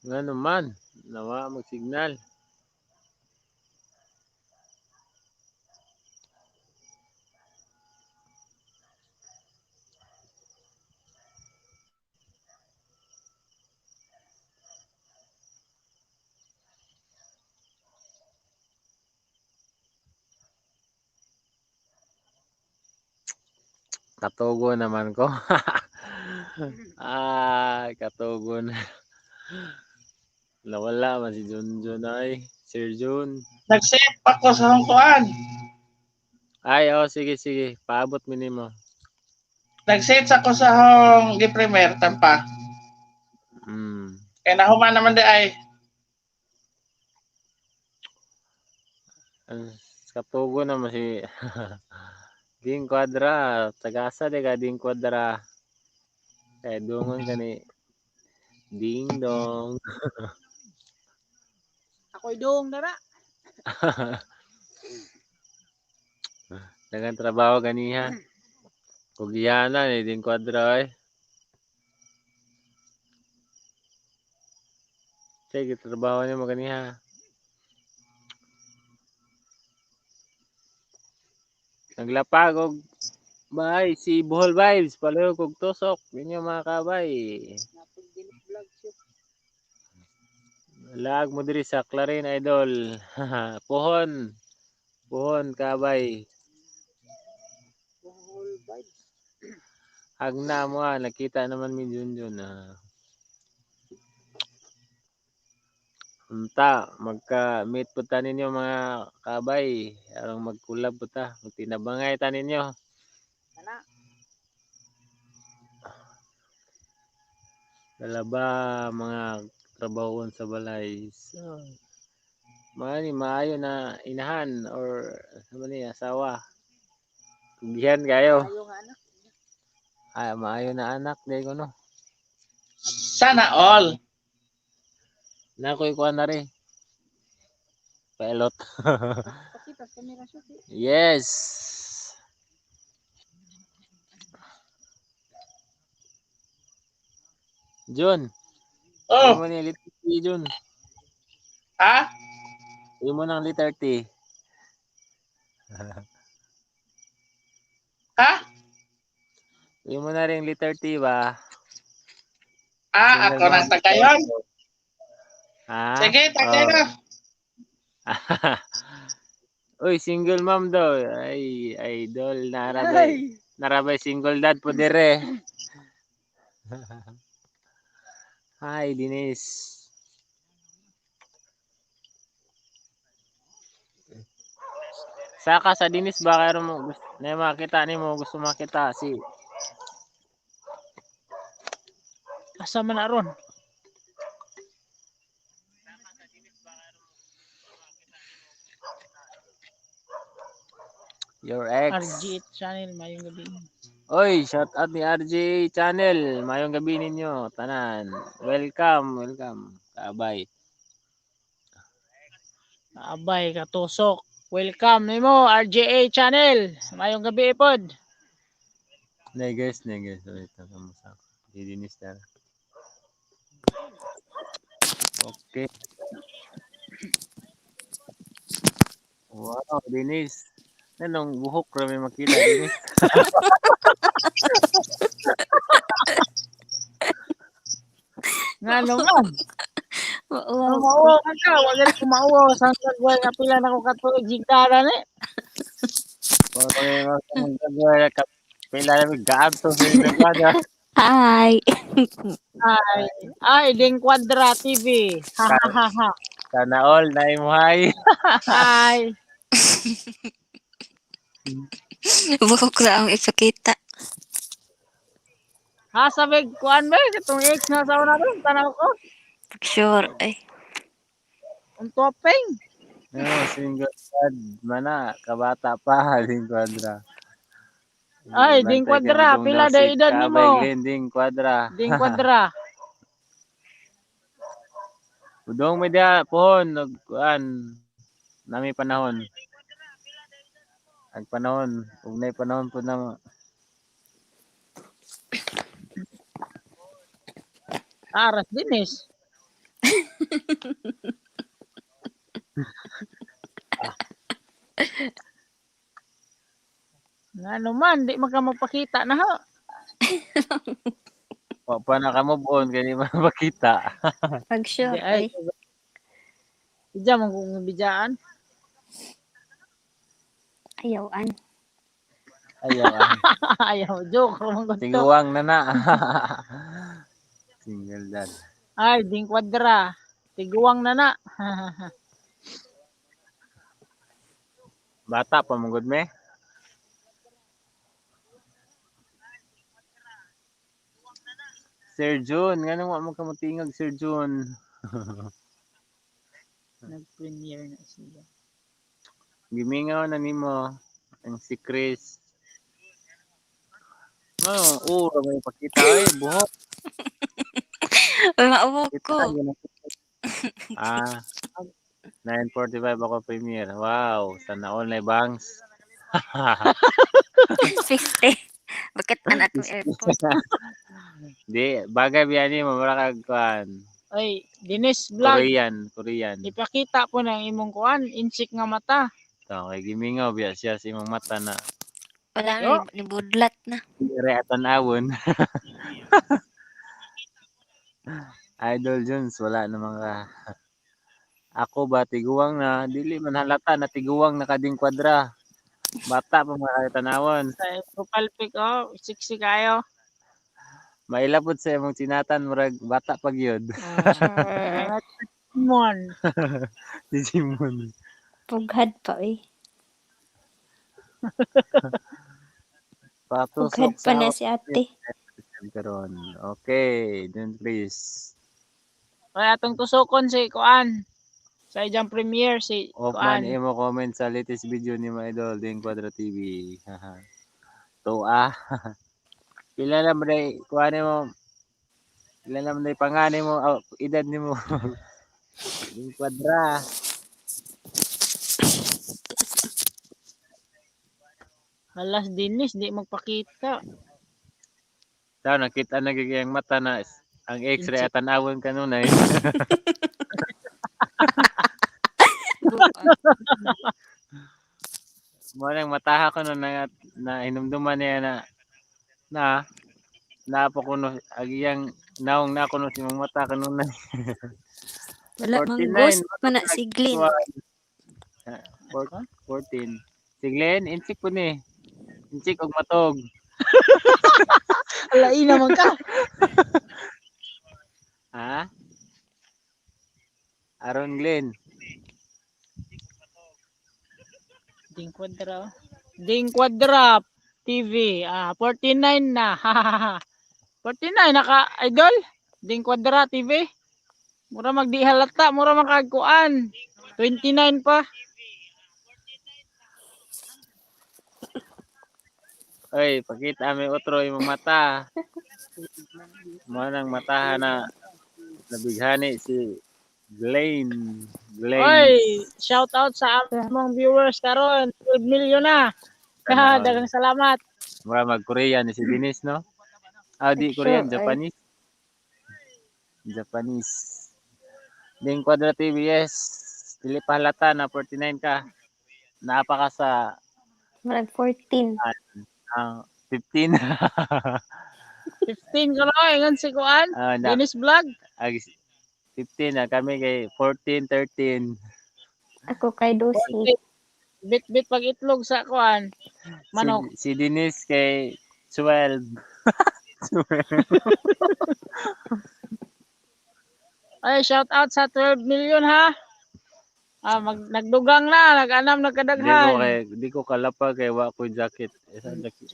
Nga naman, Nawa mag-signal. Katugo naman ko. Ah, katugo na. Nawala man si Junjun ay. Sir Jun. Nag-save ako sa hongkoan. Ay, oh, sige, sige. Paabot mi nimo. Nag-save ako sa hong gi-premiere tampa. Kaya nahuman naman di ay. Katugo naman si Ding Quadra. Tagasa di ka Ding Quadra. Kaya dungon ka ni Ding Dong. Ako'y doong dara. Daghang trabaho ganiha. Kugiyana ni Ding Quadra ay. Sige, trabaho niyo mo ganiha. Naglapag og bay si Bohol Vibes palihog og tusok ninyo mga kabay. Lag mo diri sa Clarin Idol. Pohon. Pohon kabay. Bohol Vibes. Hagna mo ah, nakita naman mi Junjun ah. Unta, magka-meet po ta ninyo mga kabay. Arang mag-collab po ta. Magtinabangay ta ninyo. Kana. Dala ba mga trabahoon sa balay. So, maani maayo na inahan or ano ni asawa. Kugihan kayo. Ayo nga anak. Ay, maayo na anak di ko no. Sana all. Na ko'y kuha na rin. Pilot. Pakita sa camera siya. Yes. Jun. Oh. Imo ni letter T, Jun. Ha? Imo nang letter T. Ha? Imo na rin letter T ba? Ah, ako nang tagayon. Ha? Sige, tagay Oh. na. Uy, single mom daw. Ay, idol. Narabay. Narabay single dad po dire. Hi, Denise. Saka sa Denise ba kayo mo gusto na makita nimo gusto makita si Asa man na ron? Your ex. RG8 channel, mayong gabi. Oy, shout out ni RG channel. Mayong gabi ninyo, tanan. Welcome, welcome. Kabay. Abay, katusok. Welcome nimo RGA channel. Mayong gabi pod. Neges, neges. Wait, kamusta? Didinis na. Okay. Wow, Denise. Anong buhok rami makita, Denise? Nga naman. Oo. Mauwaw man ka. Wag rin kumauwaw. Sa kagway nga pila na ko katuig higdara ni. Pila na gaanto sa Quadra. Hi. Ay, ay, Ding Quadra TV. Ha ha ha ha. Sana all na imuhay. Hi. Buhok ra ang ipakita. Ha, sabi, kuan ba? Itong ex na sa una ron, tanaw ko. Sure. Ay. Ang topeng. No, single dad mana kabata pa Ding Quadra. Ay, Ding Quadra, pila da edad nimo? Ding Quadra. Ding Quadra. Udong media pohon nagkuan nami panahon. Ang panahon, ugnay panahon pud namo. Aras dinis. Ngano man, di man ka magpakita na ho. Wa pa na ka move on kay di man makita. Pag sure Di ay. ay. Bidya man kung bidyaan. Ayaw-an. Ayaw ah. Ayaw, joke man gusto. Tiguang na na. Single dad. Ay, ding kwadra. Tiguang na na. Bata pa mong gud me. Sir June, nganong wa mo ka motingog Sir June? Nag-premiere na siya. Gimingaw na nimo ang si Chris. Oh, oh, may pakita ay buhok. Uy, mauwaw Kita ko. yun ang- Ah. 9:45 ako premiere. Wow, sana all na bangs. 50. Bakit anak mo airport? Di, bagay biya ni mo mura kag kuan. Ay, Dinis Vlog. Korean, Korean. Ipakita po ng imong kuan, insik nga mata. To, kay gimingaw biya siya sa imong mata na Wala Yo. na, nibudlat na. dire tan-awon. Idol Jones, wala naman ka. Ako ba tiguang na dili man halata na tiguang na kading kwadra. Bata pa mga tanawon. Sa profile pic oh, sexy kayo. Mailapod sa imong tinatan murag bata pa gyud. Sure. Mon. Si Simon. Pughad pa eh. Patusok Pughad pa sa na si ate. karon. Okay, then please. Ay, atong tusokon si kuan. Sa ijang premiere si Off kuan. man imo comment sa latest video ni my idol Ding Quadra TV. Tuwa. Pila na man day kuan mo? Pila na man day pangani mo oh, edad nimo? Ding Quadra. Halas Dinis di magpakita. Taw nakita na gyud ang mata na ang x-ray Insik. at tan-awon kanunay. Mo nang mataha ko no na, na hinumduman niya na na na pa kuno agiyang naong na kuno si imong mata kanunay. Wala mang 49, ghost pa na si Glenn. Ah, 14. Si Glenn, insik po ni. Insik og matog. Alai naman ka. Ha? Aaron Glenn. Ding Quadra. Oh. Ding Quadra TV. Ah, 49 na. 49 naka idol. Ding Quadra TV. Mura magdi halata, mura makagkuan. 29 pa. Oy, pakita may otro imong mata. Mo nang mataha na nabighani si Glenn. Glenn. Oy, shout out sa among viewers karon, 12 million na. Kanon. Daghang salamat. Mura mag Korean ni si Denise, no? Ah, di Sure, Korean, ay. Japanese. Japanese. Ding Quadra TV, yes. Dili pa halata na 49 ka. Naapa ka sa Murag 14. ang 15. 15 karon ingon si kuan. Ah, na, Dennis Vlog. ag, 15 na kami kay 14, 13. Ako kay 12. Bit-bit pag itlog sa kuan. Manok. Si Denise kay 12. Ay, shout out sa 12 million ha. Ah, nagdugang na, nag-anam Di ko nagkadaghan. kay di ko kalapa kay wa ko jacket. Eh, saan jacket?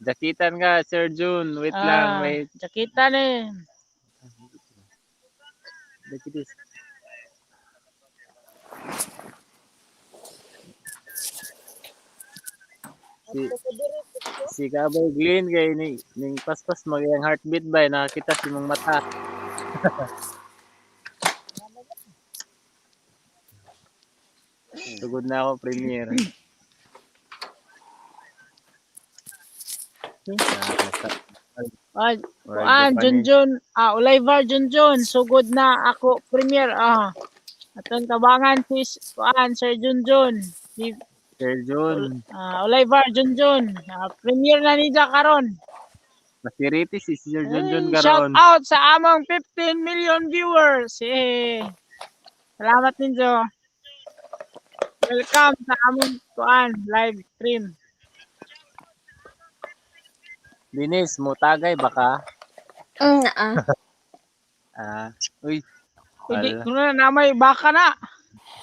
Jakitan ka, Sir June. Wait lang, Ah, wait. Jakita ni. Jakitis. Si si Kabay Glenn kay ni ning paspas mag iyang heartbeat ba nakakita sa imong mata. Sugod na ako premiere. Nakakasa. Ah, Murag kuan, Japanese. Junjun, ah, Oliver Junjun, sugod na ako premier. Ah. Atong tabangan si kuan Sir Junjun. Si Sir Jun. ah, Oliver Junjun, ah, premier na niya karon. Masiriti si Sir Jun Jun Ay, shout karon. out sa among 15 million viewers. Eh. Salamat ninyo. Welcome sa among kuan live stream. Dinis, mo tagay baka? Naa. Ah, uy. Hindi Wala. ko na namay baka na.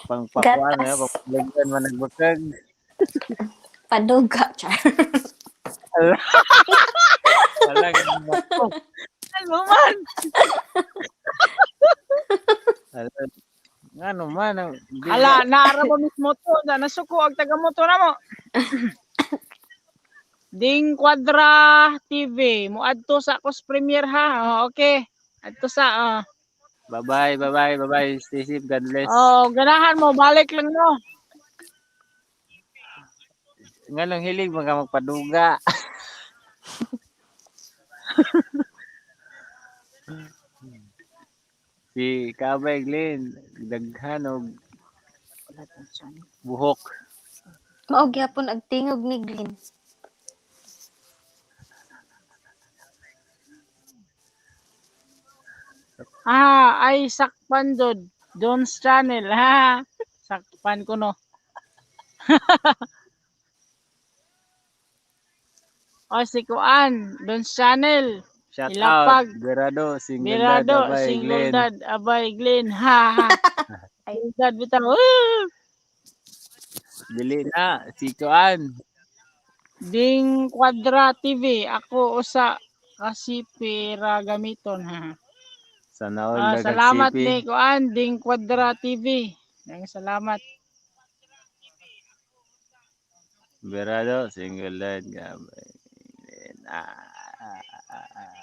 Pangpakuan Gatas. na, pangpakuan man nagbukag. Paduga, char. Wala Ano man? Ngano man Ala, naara mo mismo to. Na nasuko ang taga moto na mo. Ding Quadra TV. Muadto sa Kos Premier ha. Oh, okay. Adto sa oh. Bye-bye, bye-bye, bye-bye. Stay safe, God bless. Oh, ganahan mo balik lang no. Nganong hilig mga magpaduga. Si Kabay Glenn, daghan og buhok. Mao gyapon ang tingog ni Glenn. Ah, ay sakpan jud. John's Channel ha. Sakpan ko no. O si Kuan, Don's Channel. Shout Ilapag. out, Berado, single dad, Mirado, Abay single Glenn. dad, Abay Glenn. Ha ha. Ay. Single dad bitaw. Woo! Dili na, si Kuan. Ding Quadra TV, ako usa kasi pera gamiton ha. Sana all Ah, daghang salamat sipi. ni Kuan Ding Quadra TV. Daghang salamat. Berado, single dad, Abay Glenn. Ah, ah, ah, ah.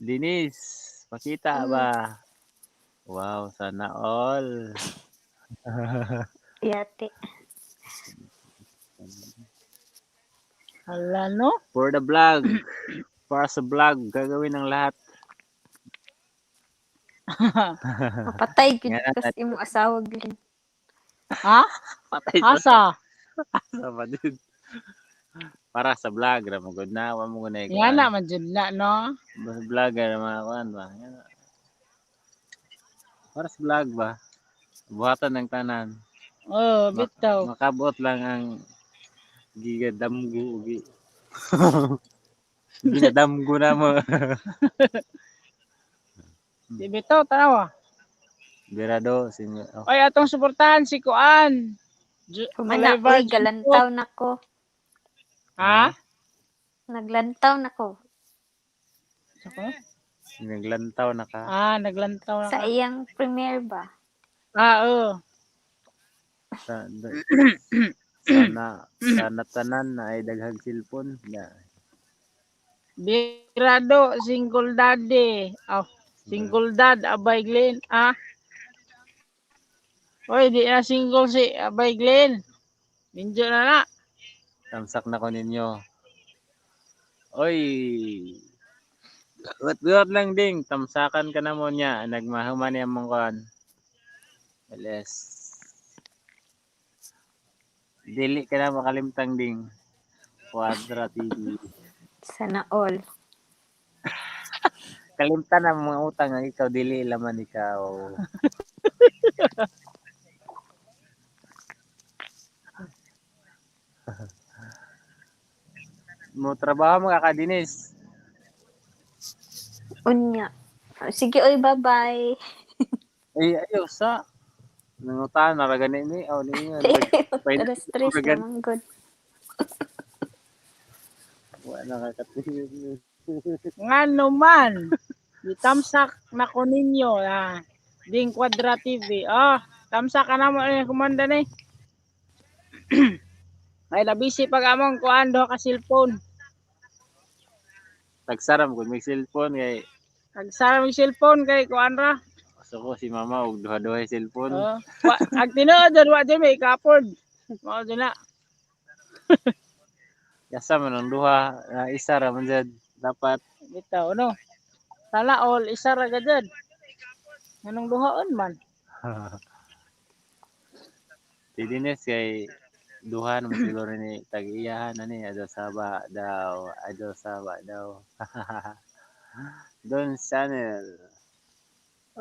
Dinis, pakita ba? Wow, sana all. Yate. Hala no. For the vlog. Para sa vlog, gagawin ang lahat. Mapatay gud Nga, kas imo asawa Glenn. Ha? Patay Asa? sa din. Para sa vlog, ra mo gud na, wa mo gud na Nga na man jud na no. Basta vlogger mga kuan ba. Nga na. Para sa vlog ba? Buhatan ng tanan. Oh, bitaw. Makabot lang ang gigadamgo ugi. Ginadamgo na mo. Di bitaw tanawa. Birado, single. Oh. Oy, atong suportahan si Kuan. Humana, Oliver uy, galantaw na ko. Ha? Naglantaw na ko. Sako? Naglantaw na ka. Ah, naglantaw na Sa ka. iyang premiere ba? Ah, oo. Sa, sana, sana tanan na ay daghang cellphone. Na. Birado, single daddy. Oh, single dad, Abay Glenn. Ah. Oy, di na single si Abay Glenn. Minjo na na. Tamsak na ko ninyo. Oy! Guwat-guwat lang ding. Tamsakan ka na mo niya. Nagmahuman niya mong kuan. LS. Dili ka na makalimtang ding. Quadra TV. Sana all. Kalimtan ang mga utang ang ikaw. Dili laman ikaw. Mo trabaho mo kakadinis. Unya. Sige, oy, bye-bye. Ay, ayaw sa. Nangutahan, naragani ni. Oh, ni nga. Pwede- Alas 3 Pwede- naman good. Wala nakakatingin. Nga naman. Gitamsak na ko ninyo. Ah. Ding Quadra TV. Oh, tamsak ka na mo eh, kumanda ni. Ay, labisi pag among kuan do ka cellphone. Tagsaram kung may cellphone kay Tagsara mo cellphone kay kuan ra. gusto ko si mama og duha-duha cellphone. Oh, wa, ag tinuod wa jud may ka-afford. Mao jud na. Yasa man ang duha, na isa ra man jud dapat. Bitaw no. Sana all isa ra ka jud. Nganong duhaon man? Si Dennis kay duha naman siguro ni tag-iyahan ani adto saba daw, adto saba daw. Don Channel.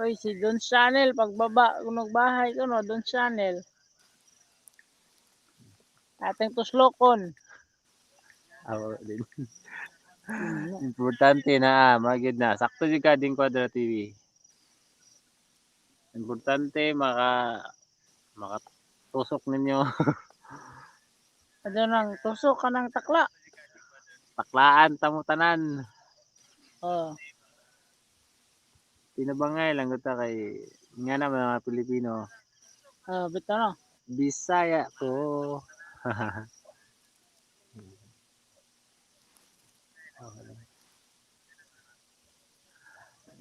Oy, si Don Channel pagbaba kunog bahay kuno Don Channel. Ateng tuslokon. Aw, din. Importante na magyud na. Sakto jud ka din Quadra TV. Importante makatusok ninyo. Ano nang tusok ka ng takla. Taklaan tamo tanan. Oh. Tinabangay lang gud ta kay nga naman mga Pilipino. Oh, bitaw no. Bisaya ko.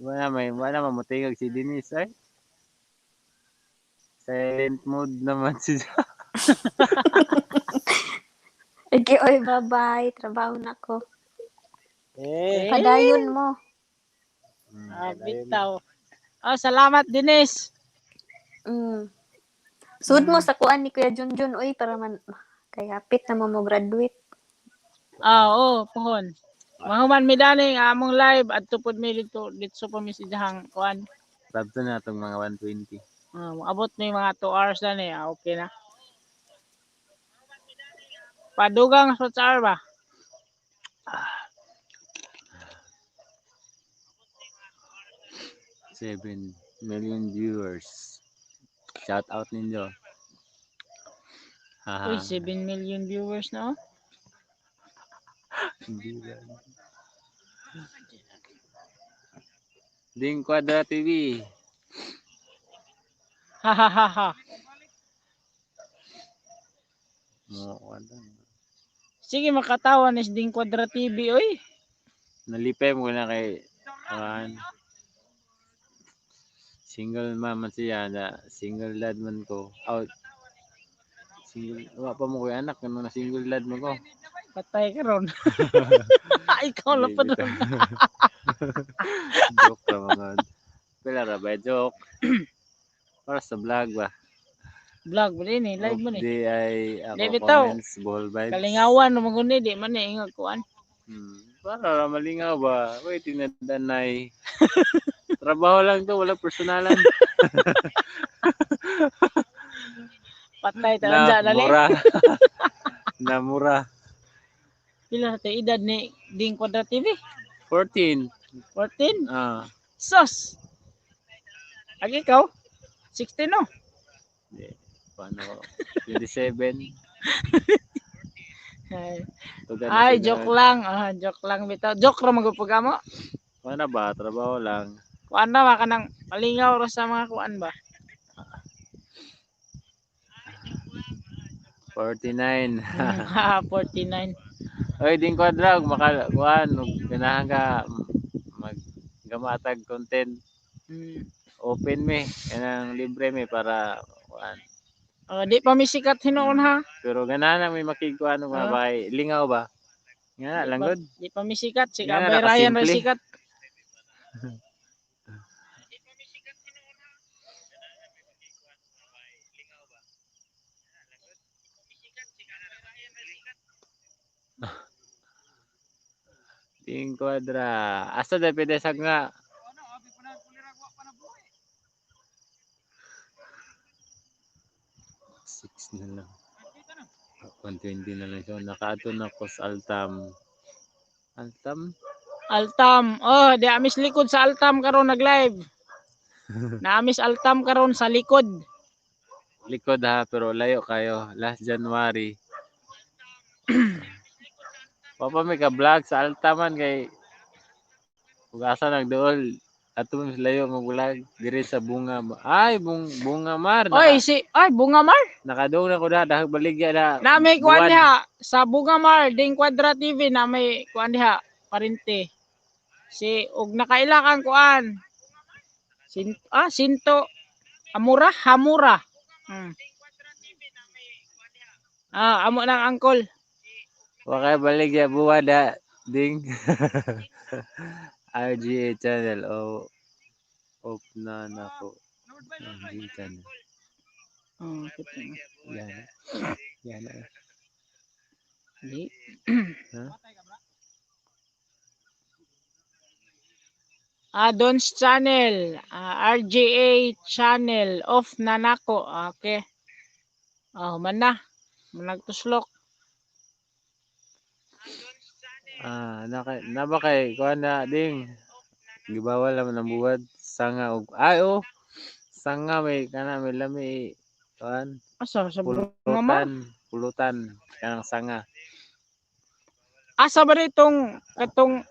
Wala mamutingag si Denise ay. Silent mode naman si Sige, oy, bye-bye. Trabaho na ko. Eh, Padayon mo. Ah, bitaw. Oh, salamat Denise. Sud mo sa kuan ni Kuya Junjun, oy, para man kay hapit na mo mo graduate. Ah, oo, pohon. Mahuman mi dani nga among live adto pod mi dito dito pa mi sa iyahang kuan. Sabto na itong mga 120. Ah, moabot mi mga 2 hours dani, ah, okay na. Padugang sa hour ba? 7 million viewers. Shout out ninyo. Haha. Uy, 7 million viewers na oh. Hindi lang. Ding Quadra TV. Ha ha ha ha. Mo kwadra. Sige makatawa ni Ding Quadra TV oy. Nalipay mo na kay kuan. Single mom man siya na single dad man ko. Out. Single wa pa mo koy anak kano na single dad mo ko. Patay ka ron. Ikaw lang pa Hindi, doon. Joke ra mga. Pila ra ba joke? Para sa vlog ba? Vlog ba din eh, live mo ni. Di ay ako Di bitaw. comments, ball vibes. Kalingawan mo guni di man ni ingag kuan. Para ra malingaw ba? Wait, tinadanay. Trabaho lang to, wala personalan. Patay ta Na dyan dali. mura. Namura. Pila sa edad ni Ding Quadra TV? 14. 14? Ah. Sos. Ag ikaw? 16 no? Di. Paano? 27. Ay, Tugan na ay sila. joke lang. Ah, joke lang bitaw. Joke ra magud mo. Paano ba? Trabaho lang. Kuan na ba kanang malingaw ra sa mga kuan ba? 49. Ha, 49. Oy, ding kwadra, ug maka kuan, ug ganahan ka mag gamatag content. Open me, kanang libre me para kuan. Oh, di pa mi sikat hinuon ha. Pero ganahan lang may makigkuan og mga Ah. bahay. Lingaw ba? Nga na, Di pa, langgod. di pa mi sikat si Nga na, Kabay Ryan ra nakasimple. sikat. Ding kwadra. Asa da pwede sag nga? Six na lang. 120 na lang siya. Nakaadto na ko sa Altam. Altam? Altam. Oh, di amis likod sa Altam karon nag-live. Naamis Altam karon sa likod. Likod ha, pero layo kayo. Last January. Papa may ka-vlog sa Altaman kay ug asa nagduol ato man sa layo mag-vlog diri sa Bunga. Ay, Bunga Mar. Oy, si ay Bunga Mar. Nakadung na ko da dahil baligya na. Na may kuan buwan. diha sa Bunga Mar Ding Quadra TV na may kuan diha parente. Si og nakaila kang kuan. Sinto Amura Hamura. Ah, amo nang angkol. Wa kay baligya buwad ha, ding. RGA channel o off na nako. RGA channel. Oh, kita na. Yan. Yan na. Di. Ha? Ah, Don's channel, ah, RGA channel, off na nako. Okay. Ah, human na. Managtuslok. Ah, naka na ba kay kuan na ding. Gibawal naman ang buwad sanga og ay oh. Sanga may kana may lami kuan Asa sa bunga ma? pulutan, pulutan kanang sanga. Asa ba itong katong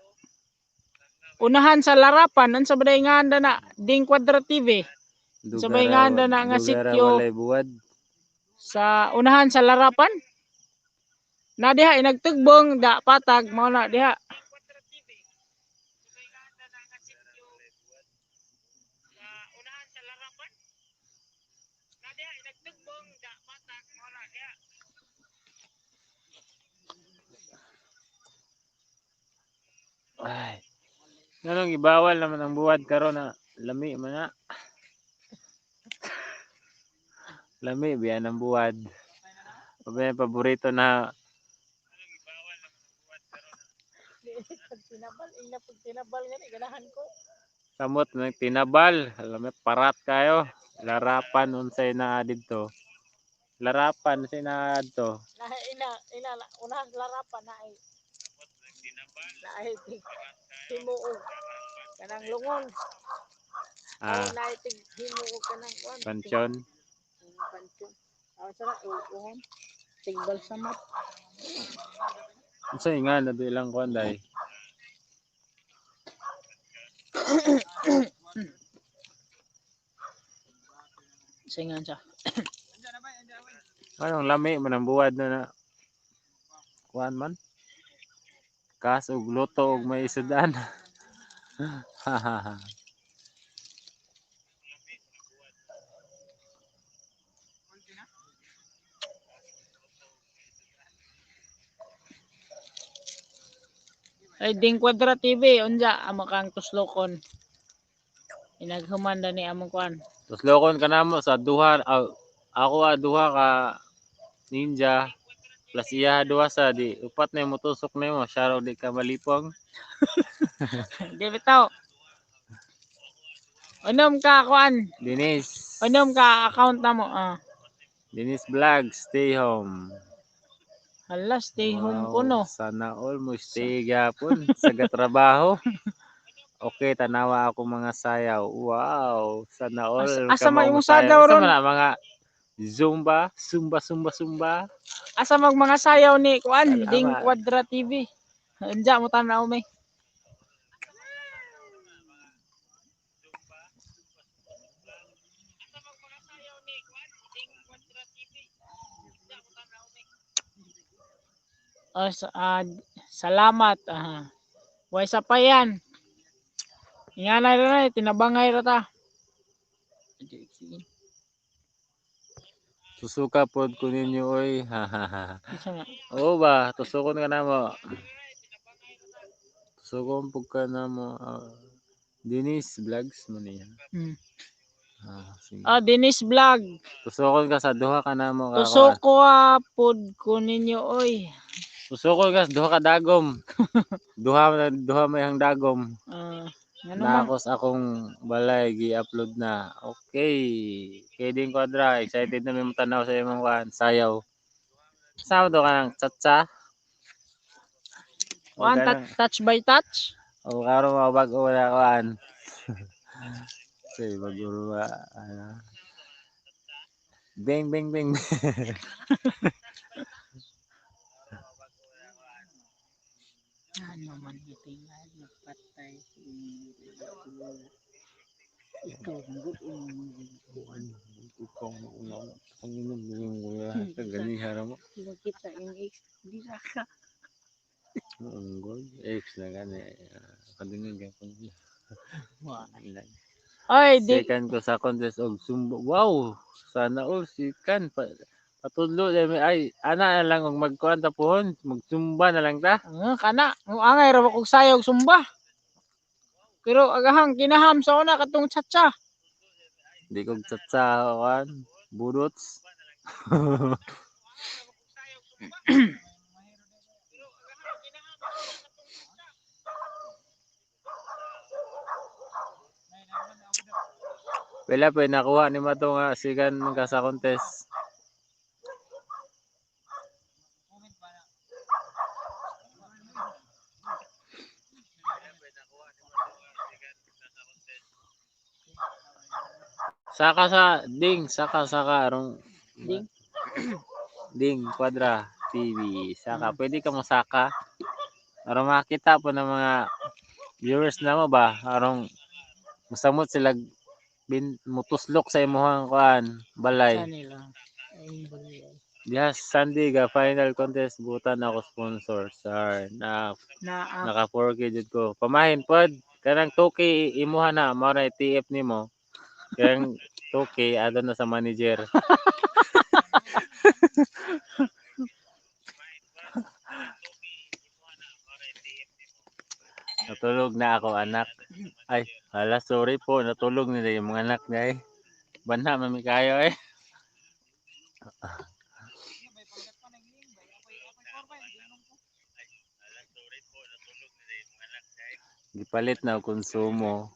unahan sa larapan unsa ba day nga na Ding Quadra TV Sa may Dugara nganda na nga dugara sityo. walay buwad. Sa unahan sa larapan na diha inagtugbong da patag mao na diha. Ay. Nganong gibawal naman ang buwad karon na lami man na. Lami biyan ang buwad. Pabay paborito na. Tinabal ina pag tinabal gani ganahan ko. Samot ng tinabal. Alam mo, parat kayo. Larapan unsay naa didto. Larapan unsay naa didto. Na ina ina unahan sa larapan na ay naay himuog kanang lungon. Ah, Ay naay tig himuog kanang kuan. Pansyon. Pansyon. Ah, sa lungon tig balsamat. Unsay nga na do ilang kuan day. Unsay nga siya? Anong lami man ang buwad na na. Kuan man. Kas og luto og may sudan. Ay Ding Quadra TV unja amo kang tuslokon. Inaghuman na ni among kuan. Tuslokon ka namo sa duha ako duha ka ninja plus iya duha sa di upat na yung motusok nimo siya raw di ka malipong. Di bitaw. Unom ka kuan. Dinis. Unom ka account na mo. Ah. Dinis Vlog, stay home. Hala, stay home Wow, ko no. Sana all mo stay gyapon sa gatrabaho. Okay, tanawa ako mga sayaw. Wow, sana all. Asa ka man mo imong sadaw sayaw. Asa ron? man na mga Zumba, Zumba, Zumba, Zumba. Asa mag mga sayaw ni kuan Salamat. Ding Quadra TV. Unja mo tan-aw may. Oh, salamat. Aha. Way sa pa yan. Nga na rin, tinabangay ra ta. Susuka pod ko ninyo oy. Ha ha ha. Isa nga. Oo ba, tusukon ka na mo. Tusukon pud ka na mo. Dinis Vlogs mo niya. Ah, sige. Ah, Dennis Vlog. Tusukon ka sa duha ka na mo. Tusoko pod ko ninyo oy. Tusukon ka sa duha ka dagom. Duha duha may hang dagom. Ah, ngano man Nakos akong balay gi-upload na. Okay. Kay Ding Quadra, excited na may tanaw sa imong kuan, sayaw. Sama do ka ng tsatsa. O kuan ganang- touch by touch. O karon mga bag-o na kuan. Say bago ba ano. Bang bang bang. Ano man gitingal napatay si ikaw ang good Kuan, ikaw na una. Ang inom yung kuya. Ganihan mo. Kita yung ex di ra ka. Ang god. Ex na gani. Kadungog gyapon. Wa. Oy, di Second ko sa contest og Zumba. Wow! Sana all second. Pa Patudlo dai ay ana na lang og magkuan ta pohon, magsumba na lang ta. Ang kana, ang angay ra kog sayog sumba. Pero agahang kinaham sa una katong tsatsa. Di kog tsatsa kuan, budots. Wala pa nakuha ni Mato nga sigan man ka sa contest. Saka sa ding, saka saka arong Ding? Ding Kwadra TV. Saka pwede ka mo saka. Aron makita po ng mga viewers na mo ba arong musamot sila bin mutuslok sa imuhang kuan balay. Sa nila. Ay, balay. Yes, Sunday ga final contest butan ako sponsor sir. Na Na ah, naka 4K jud ko. Pamahin pod kanang 2K imuha na mao na TF nimo. Kanang 2K adto na sa manager. Natulog na ako anak. Ay, hala sorry po, natulog nila yung mga anak niya eh. Banha mami kayo eh. Gipalit na og konsumo.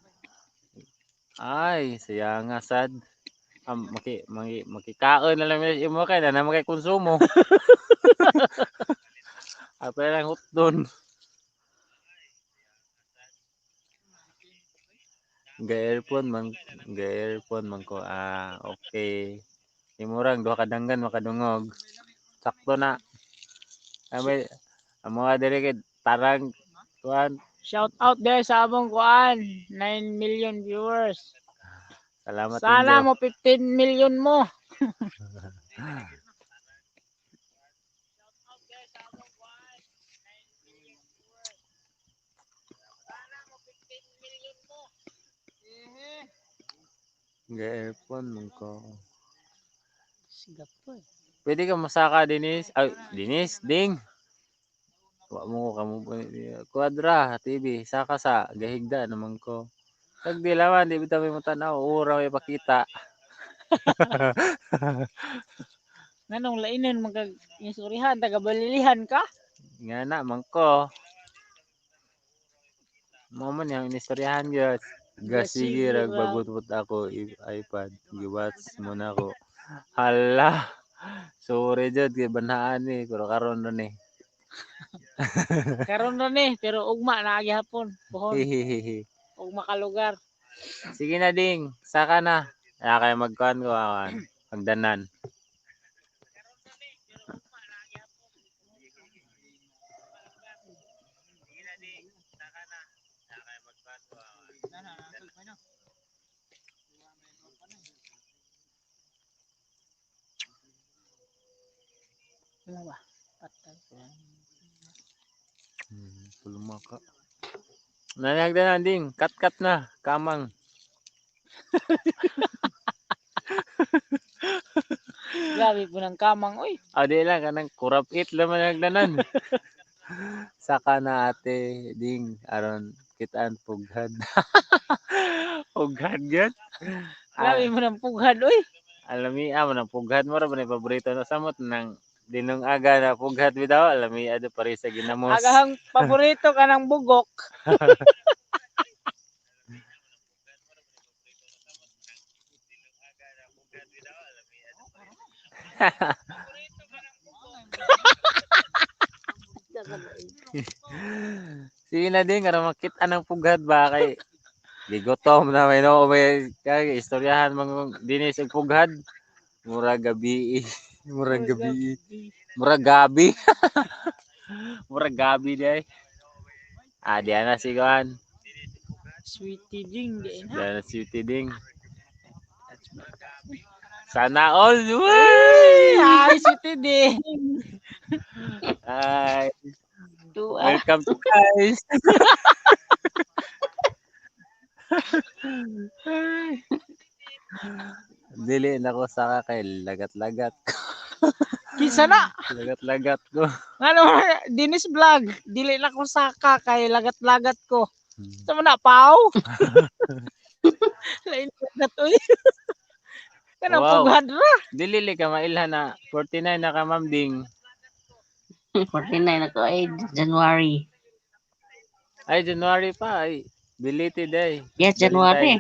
Ay, siya nga sad. Maki, maki, makikaon na lang imo kay na naman kay konsumo. Apa lang hotdon. Ga earphone man, ga earphone man ko. Ah, okay. Imurang duha ka danggan makadungog. Sakto na. Ami ang mga diri kay tarang kuan. Shout out there sa among kuan, 9 million viewers. Salamat Sana ninyo. mo 15 million mo. Ga earphone man ko. Sigap to eh. Pwede ka masaka Dinis. Ay, Dinis, ding. Wa mo ko kamo Kwadra TV saka sa gahigda naman ko. Kag di laman di bitaw mo tan-aw ura may pakita. Nganong lainan man kag isurihan taga balilihan ka? Nga na man ko. Mo man yang inistoryahan gyud. Gasige Gasige rag rag. bagutot ako iPad giwats mo na ako. Hala. Sorry jud kay banhaan ni pero karon ron ni. Karon ra ni pero ugma na gihapon. Pohon Hihihihi. ug makalugar. Sige na ding, saka na. Kaya kayo magkuhan ko awan. Pagdanan. Wala ba? Patay ko. Tuluma ka. Nanagdanan ding, cut-cut na, kamang. Grabe po ng kamang oy. Ah, di lang, kanang kurap it lang managdanan. Saka na ate, ding, aron kitaan pughad. Pughad gyud. Grabe mo ng pughad oy. Alami ah, man ang pughad mo ra ba ni paborito na samot nang dinong aga na pughad bitaw alami ado pare sa ginamos. Agahang paborito ka ng bugok. Sige na din aron makita ng pughad ba kay gigutom na may no may kay istoryahan man dinis og pughad. Mura gabi. Mura gabi. Mura gabi. Mura gabi day. Ah, di na si Kuan. Sweetie ding di na. Di na si Tiding. Sana all. Uy! Ay, sweetie ding. Ay, Tuwa. welcome to guys. Ay. Dili na ko saka kay lagat-lagat. Kinsa na? Lagat-lagat ko. Ngano Dennis Vlog, dili na ko saka kay lagat-lagat ko. Sa man na pao. Lain na to. Kanang pugad ra. Dili li ka mailhan na 49 na ka, Ma'am Ding. 49 ako ay January. Ay, January pa ay. Belated ay. Yes, January.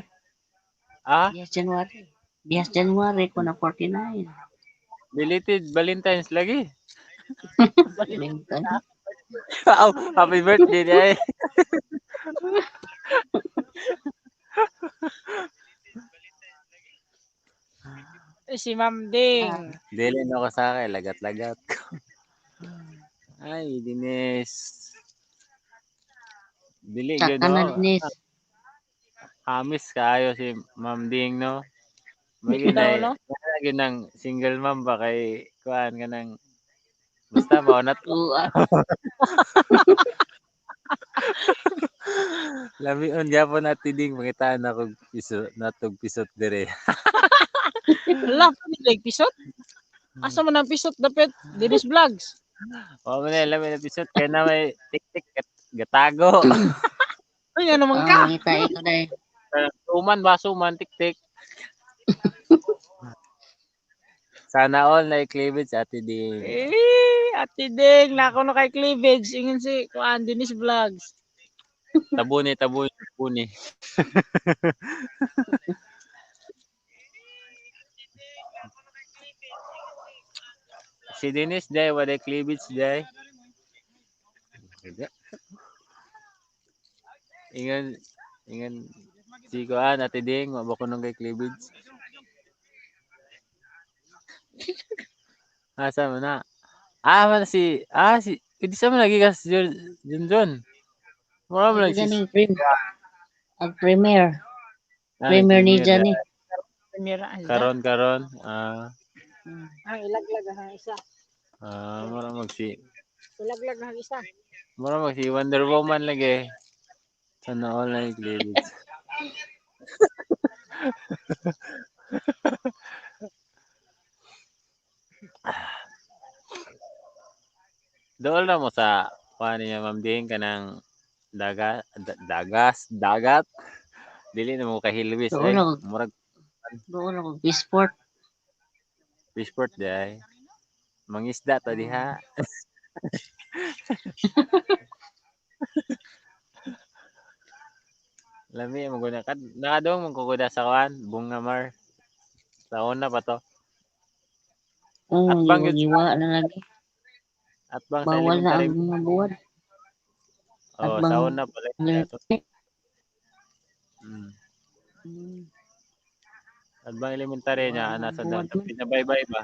Ah? Yes, January. Yes, January ko na 49. Belated Valentine's lagi. Valentine. Wow, happy birthday day. Eh, si Ma'am Ding. Dili na ako sa akin, lagat-lagat ko. Ay, Dines. Dili gyud Saka na, no. Denise. Hamis kaayo si Ma'am Ding, no. May Bitaw, ginay, no? lagi nang single mom ba kay kuan ka nang basta mao na to. Oo, ah. Lamion gyapon ati Ding, pangitaan ako piso natog pisot dire. Hala, like pisot? Asa man ang pisot dapit? Dennis Vlogs. Wa man na lami na pisot kay na may tik-tik gatago. Ay, ano man ka? Ah, mangita ikaw dahil. Suman ba, suman, tik-tik. Sana all na cleavage, Ate Ding. Eh, Ate Ding, nako na kay cleavage. Ingon si kuan Dennis Vlogs. Tabuni, tabuni, tabuni. Si Dennis day, wala cleavage day. Ingon, ingon, si kuan, Ate Ding, wa ba ko nung kay cleavage? Asa man na? Ah, man si, ah, si, hindi sa man lagi ka si Jun Jun. Mura man Hindi lang si, ganing ang premiere. Ah, Premiere ni nag-premiere Johnny. Premiere ah, Karon, karon, ah, Ang ilaglag ang isa. Ah, mura mag si, Ilaglag ang isa. Mura mag si Wonder Woman lagi. Sana all na cleavage. Dool na mo sa kuan niya, Ma'am Ding, kanang daga, dagas dagat. Dili na mo kahilwis Dool eh. ako. Murag Doon ako Fishport. Fishport day. Mangisda ta diha. Lami mo guna kad nakadong mo kukuda sa kuan Bungamar. Sa una pa to. Oo, At bang yun giwa na lagi. At bang sa Bawal na elementary. ang mga buwan. At Oh, bang sa una pala to. At bang elementary niya Bawal na ana ang sa buwan sa man. pinabaybay ba.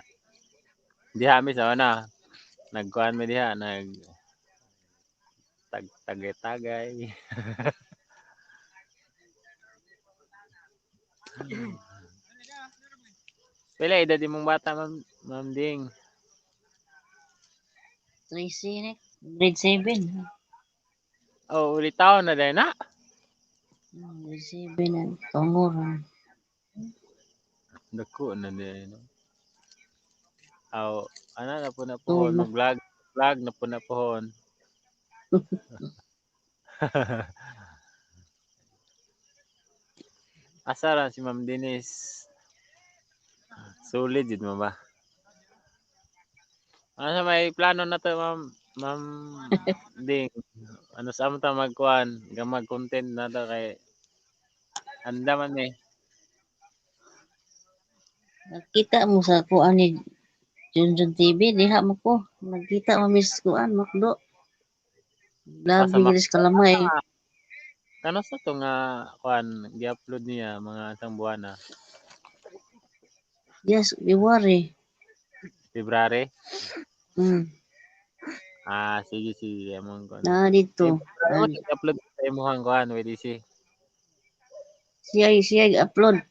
Diha mi sa una. Nagkuan mi diha nag tag tagay tagay. Pila edad imong bata, Ma'am, Ma'am Ding? 13 eh. Grade 7. Oh, ulitaw na din na. Grade 7 na. Panguran. Dako na din. No? Aw, ana na po na pohon Tulog. Mag-vlog, vlog na po na pohon. Asa ra si Ma'am Denise? Solid jud mo ba? Ano sa may plano na to, Ma'am, Ma'am Ding? Ano sa amo ta magkuan, gamag content na to kay andaman eh. Nakita mo sa kuan ni Junjun TV, diha mo ko. Nagkita mo miss kuan, Makdo. Ah, sa Grabe gilis kalamay. Kano sa to nga kuan gi-upload niya mga isang buwan na? Yes, February. February? Hmm. Ah, sige sige among kuan. Na dito. Ano upload sa imong kuan with si Siya siya upload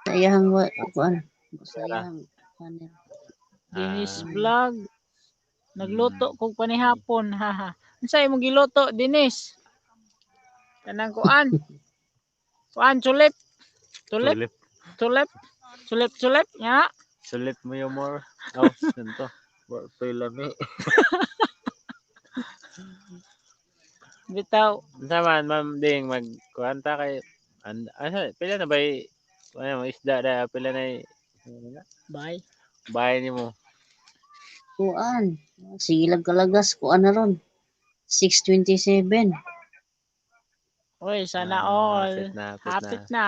sa iyang kuan. Sa iyang channel. Dennis Ah. Vlog. Nagluto kog panihapon, haha. Unsa imong giluto, Dennis? Kanang kuan. Kuan tulip. Tulip, Tulip. tulip. Tulip, tulip, nya. Sulit mo yung more. Oh, ganito. Wa pa'y lami. Bitaw. Unsa man Ma'am Ding, magkuan ta kay asa pila na bay ano isda da pila na Bye. bahay nimo? Kuan. Sige lang kalagas kuan na ron. 6:27. Uy, sana Ah, all. hapit na, hapit na.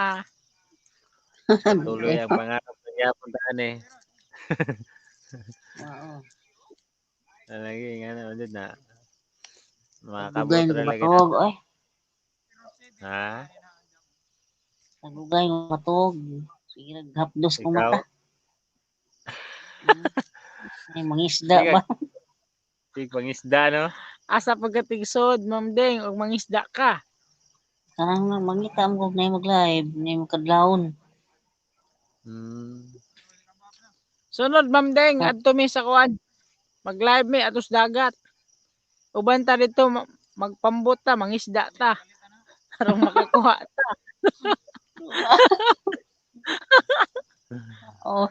Hapit na. Tuloy ang pangarap na gyapon taan eh. Oo. Lagi nga na ulit na. Dugay Makakabot nga ra lagi na. matuog oy. Ha? Dugay nga matuog. Sige lang hapdos ko Ikaw? mata. Ay mangisda Sige. ba? Sige, pangisda no? Asa pagkatigsod, Ma'am Deng, og mangisda ka. Kanang na mangita mo kog nay mag-live, nay makadlawon. Sunod, Ma'am Deng, adto mi sa kuan. Mag-live mi atos dagat. Uban ta dito magpambot ta, mangisda ta. Aron makakuha ta. Oh.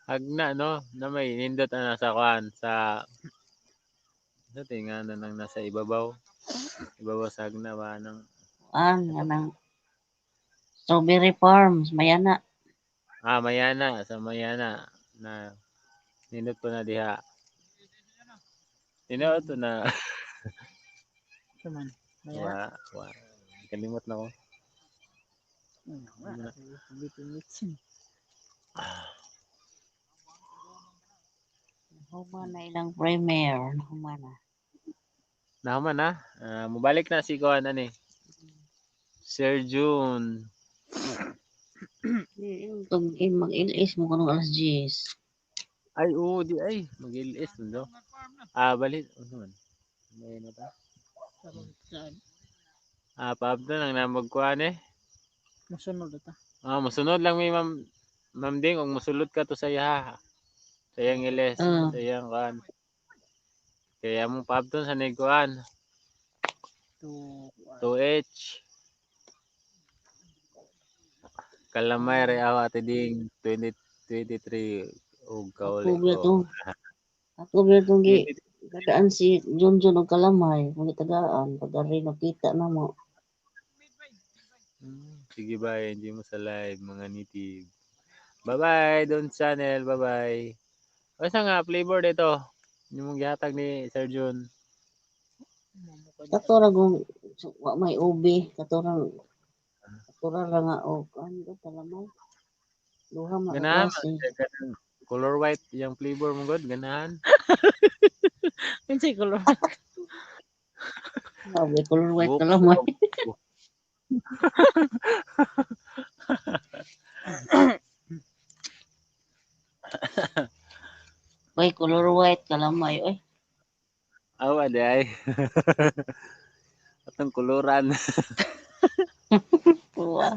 Hagna no, na may nindot ana sa kuan sa sa tinga na nang nasa ibabaw. Ibabaw sa hagna ba nang Kuan kanang Strawberry Farms, Mayana. Ah, Mayana, sa Mayana na nindot po na diha. Tinuod to na. Tuman. Mayana. Wa, wa. Kalimot na ko. Wa, bitin-bitin. Human na ilang premiere, human na. Nahuman na. Ah, mubalik na si kuan ani. Sir June. Tug mag-LS mo kanong alas 10. Ay, oo, di ay. Mag-LS do. Ah, balik. Ano man? May na ta? Ah, paabto nang namagkuan eh. Musunod ta. Ah, musunod lang mi Ma'am Ma'am Ding og musulod ka to sa iya. Sa iyang LS, sa iyang kuan. Kaya mong paabton sa niguan. To 2H. Kalamay re aw Ate Ding 2023 og Ako kauli ba ko. to? Ako ba tong gi tagaan si Junjun og kalamay, kung tagaan pag ari nakita na mo. Sige bye, enjoy mo sa live mga native. Bye-bye, Don Channel, bye-bye. Asa nga flavor dito? Yung mong gihatag ni Sir Jun. Kato ra kung wa may ubi, kato ra ra nga og ano ba kalamay. Duha man ka Ganahan klase. man kanang color white yung flavor mo god, ganahan. Unsay color? Grabe, color white Buhok kalamay. Oy, color white kalamay oy. Awa di ay. Atong kuluran. Kuha.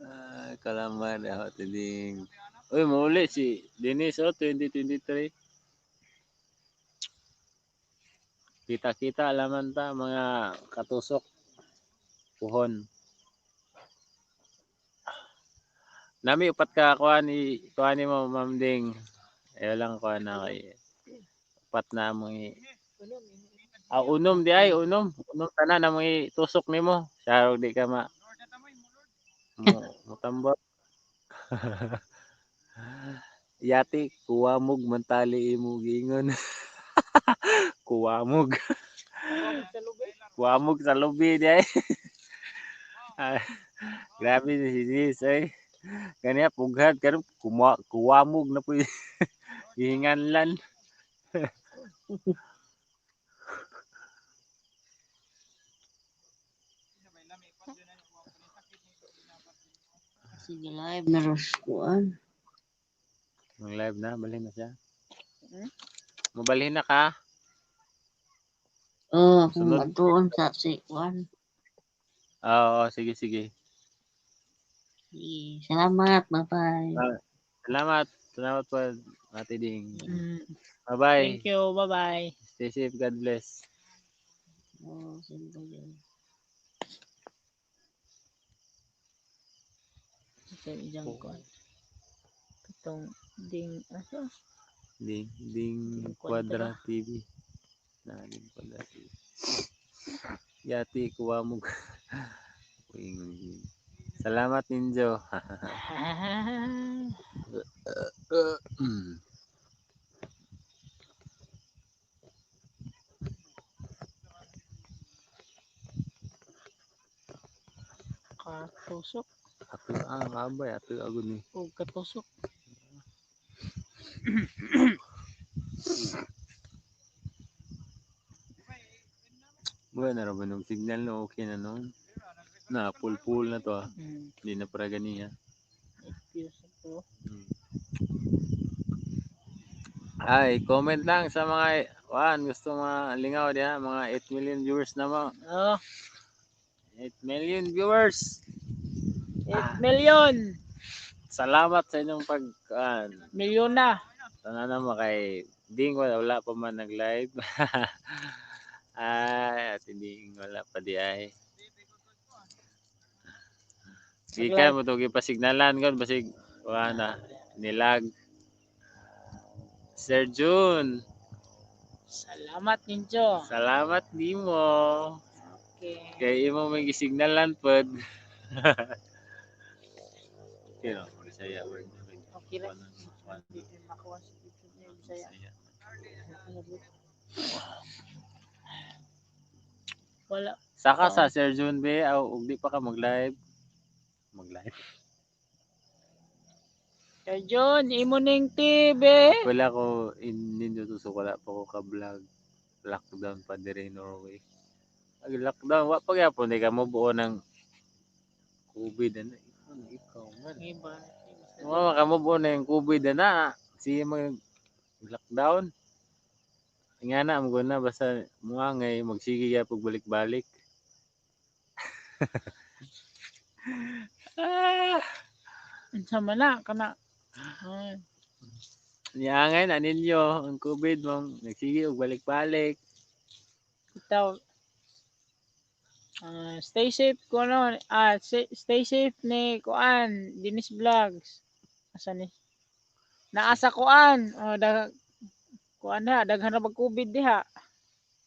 Ah, kalamay di ako tining. Uy, mauli si Dennis oh, 2023. Kita-kita laman ta mga katusok puhon. Nami upat ka kuan ni kuan ni mo Ma'am Ding. Ayaw lang kuan na kay upat na among Ah, unom di ay, unom. Unom tanan among itusok nimo. Siya di ka ma mo mutambak. Yati kuwamog mantali imo giingon. Kuwamog. Kuwamog sa lubi di ay. Ah, grabe ni si Nis ay. Kaniya pugad karon kuwamog na po gihinganlan. Sige live na ros kuan. Mag live na, balhin na siya. Mabalhin na ka. Oh, akong Sunod. adtuon sa si kuan. Oo, sige sige. Sige, salamat, bye-bye. Ah, salamat. Salamat po, Ate Ding. Bye-bye. Thank you. Bye-bye. Stay safe. God bless. Oh, same to you. Okay, ijang kuan. Katong ding asa? Ding Ding Ding Quadra Quadra. TV. Na Ding Quadra TV. Yati kuha mo. Uy, salamat ninjo. Katusok Ato ang kabay, ato agud ni. o katusok. Wala na ra ba nung signal no okay na noon. Na pul-pul na to ah. Hindi na para ganiha. Excuse ko. Ay, comment lang sa mga wan gusto mga lingaw diha, mga 8 million viewers na mo. Oh, 8 million viewers. 8 million. Salamat sa inyong pag kuan. Milyon na. Tanan na mo kay Ding wala, wala pa man nag-live. Ay, at hindi wala pa di ay. Gikan mo to gipasignalan kon basig wala na nilag. Sir June, Salamat ninyo. salamat nimo. Okay. Kay imo may gisignalan pod. Okay, no, Bisaya word. Okay ra. Hindi din makuha sa YouTube niya Bisaya. Wala. Saka sa Sir June be, aw ug di pa ka mag-live. Mag-live. Kay John, imo ning TV. Wala ko in nindo to so wala pa ko ka-vlog. Lockdown pa dire Norway. Ag lockdown wa pa gyapon di ka mo buo ng COVID na ikaw na ikaw man. Iba. Wa ka mo buo na yung COVID na sige mag lockdown. Nga na mo na basta mua ngay magsige gyapon balik-balik. Ah, Unsa man na kana. Ay, niangay na ninyo ang COVID mong nagsige og balik-balik. Bitaw. Ah, stay safe ko no. Ah, stay safe ni kuan Dennis Vlogs. Asa ni? Naa sa kuan. Oh, da kuan ha, daghan ra bag COVID diha.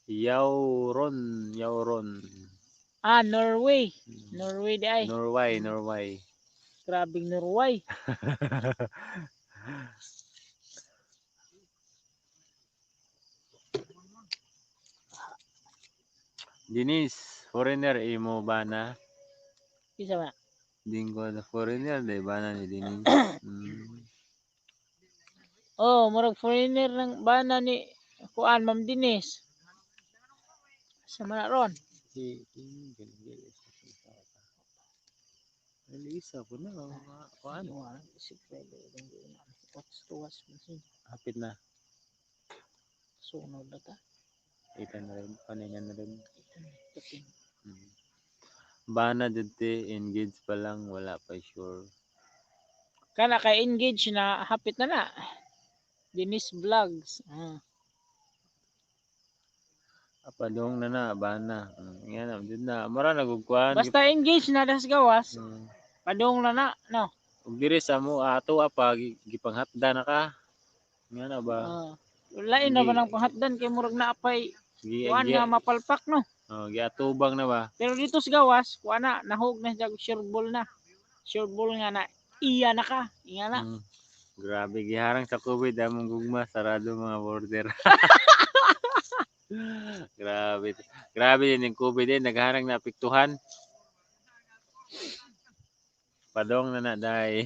Yauron, Yauron. Ah, Norway. Norway di ay. Norway, Norway. Grabing Norway. Denise, foreigner imo ba na? Isa ba? Dingko na foreigner, di ba na ni Denise? Oh, murag foreigner ng bana ni kuan Ma'am Denise. Sa man na ron? Si Isa ko na mga kuan. Hapit na. Sunod na ta. 800, o 900. Bana jud te, engage pa lang wala pa sure. Kana kay engage na hapit na na. Denise Vlogs. Ah. Apadong na na bana. Nga na jud na. Mara na gud kuan. Basta engage na das gawas, padung na na, no. Ug diri sa mo ato pa gipanghatda na ka. Nga na ba? Ah. Lain na ba ng panghatdan kay murag na apay kuan nga mapalpak, no. Oh, giatubang na ba? Pero dito sa gawas, kuan na nahog na siya sure ball na. Sure ball nga na iya na ka, iya na. Grabe giharang sa COVID among gugma sarado mga border. Grabe. Grabe din yung COVID din nagharang na apektuhan. Padong na na day.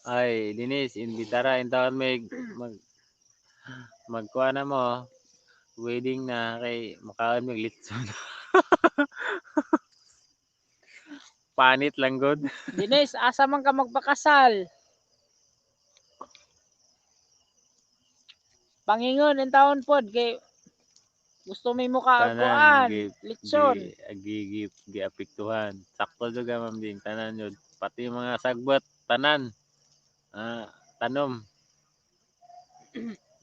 Ay, Denise, imbitara in taon may mag magkuha na mo wedding na kay makaon mig litson. Panit lang god. Denise, asa man ka magpakasal? Pangingon in taon pod kay gusto may mukha kuan, litson. Gi gi giapektuhan. Sakto jud ka ma'am ding tanan jud. Pati mga sagbot tanan. Ah, tanom.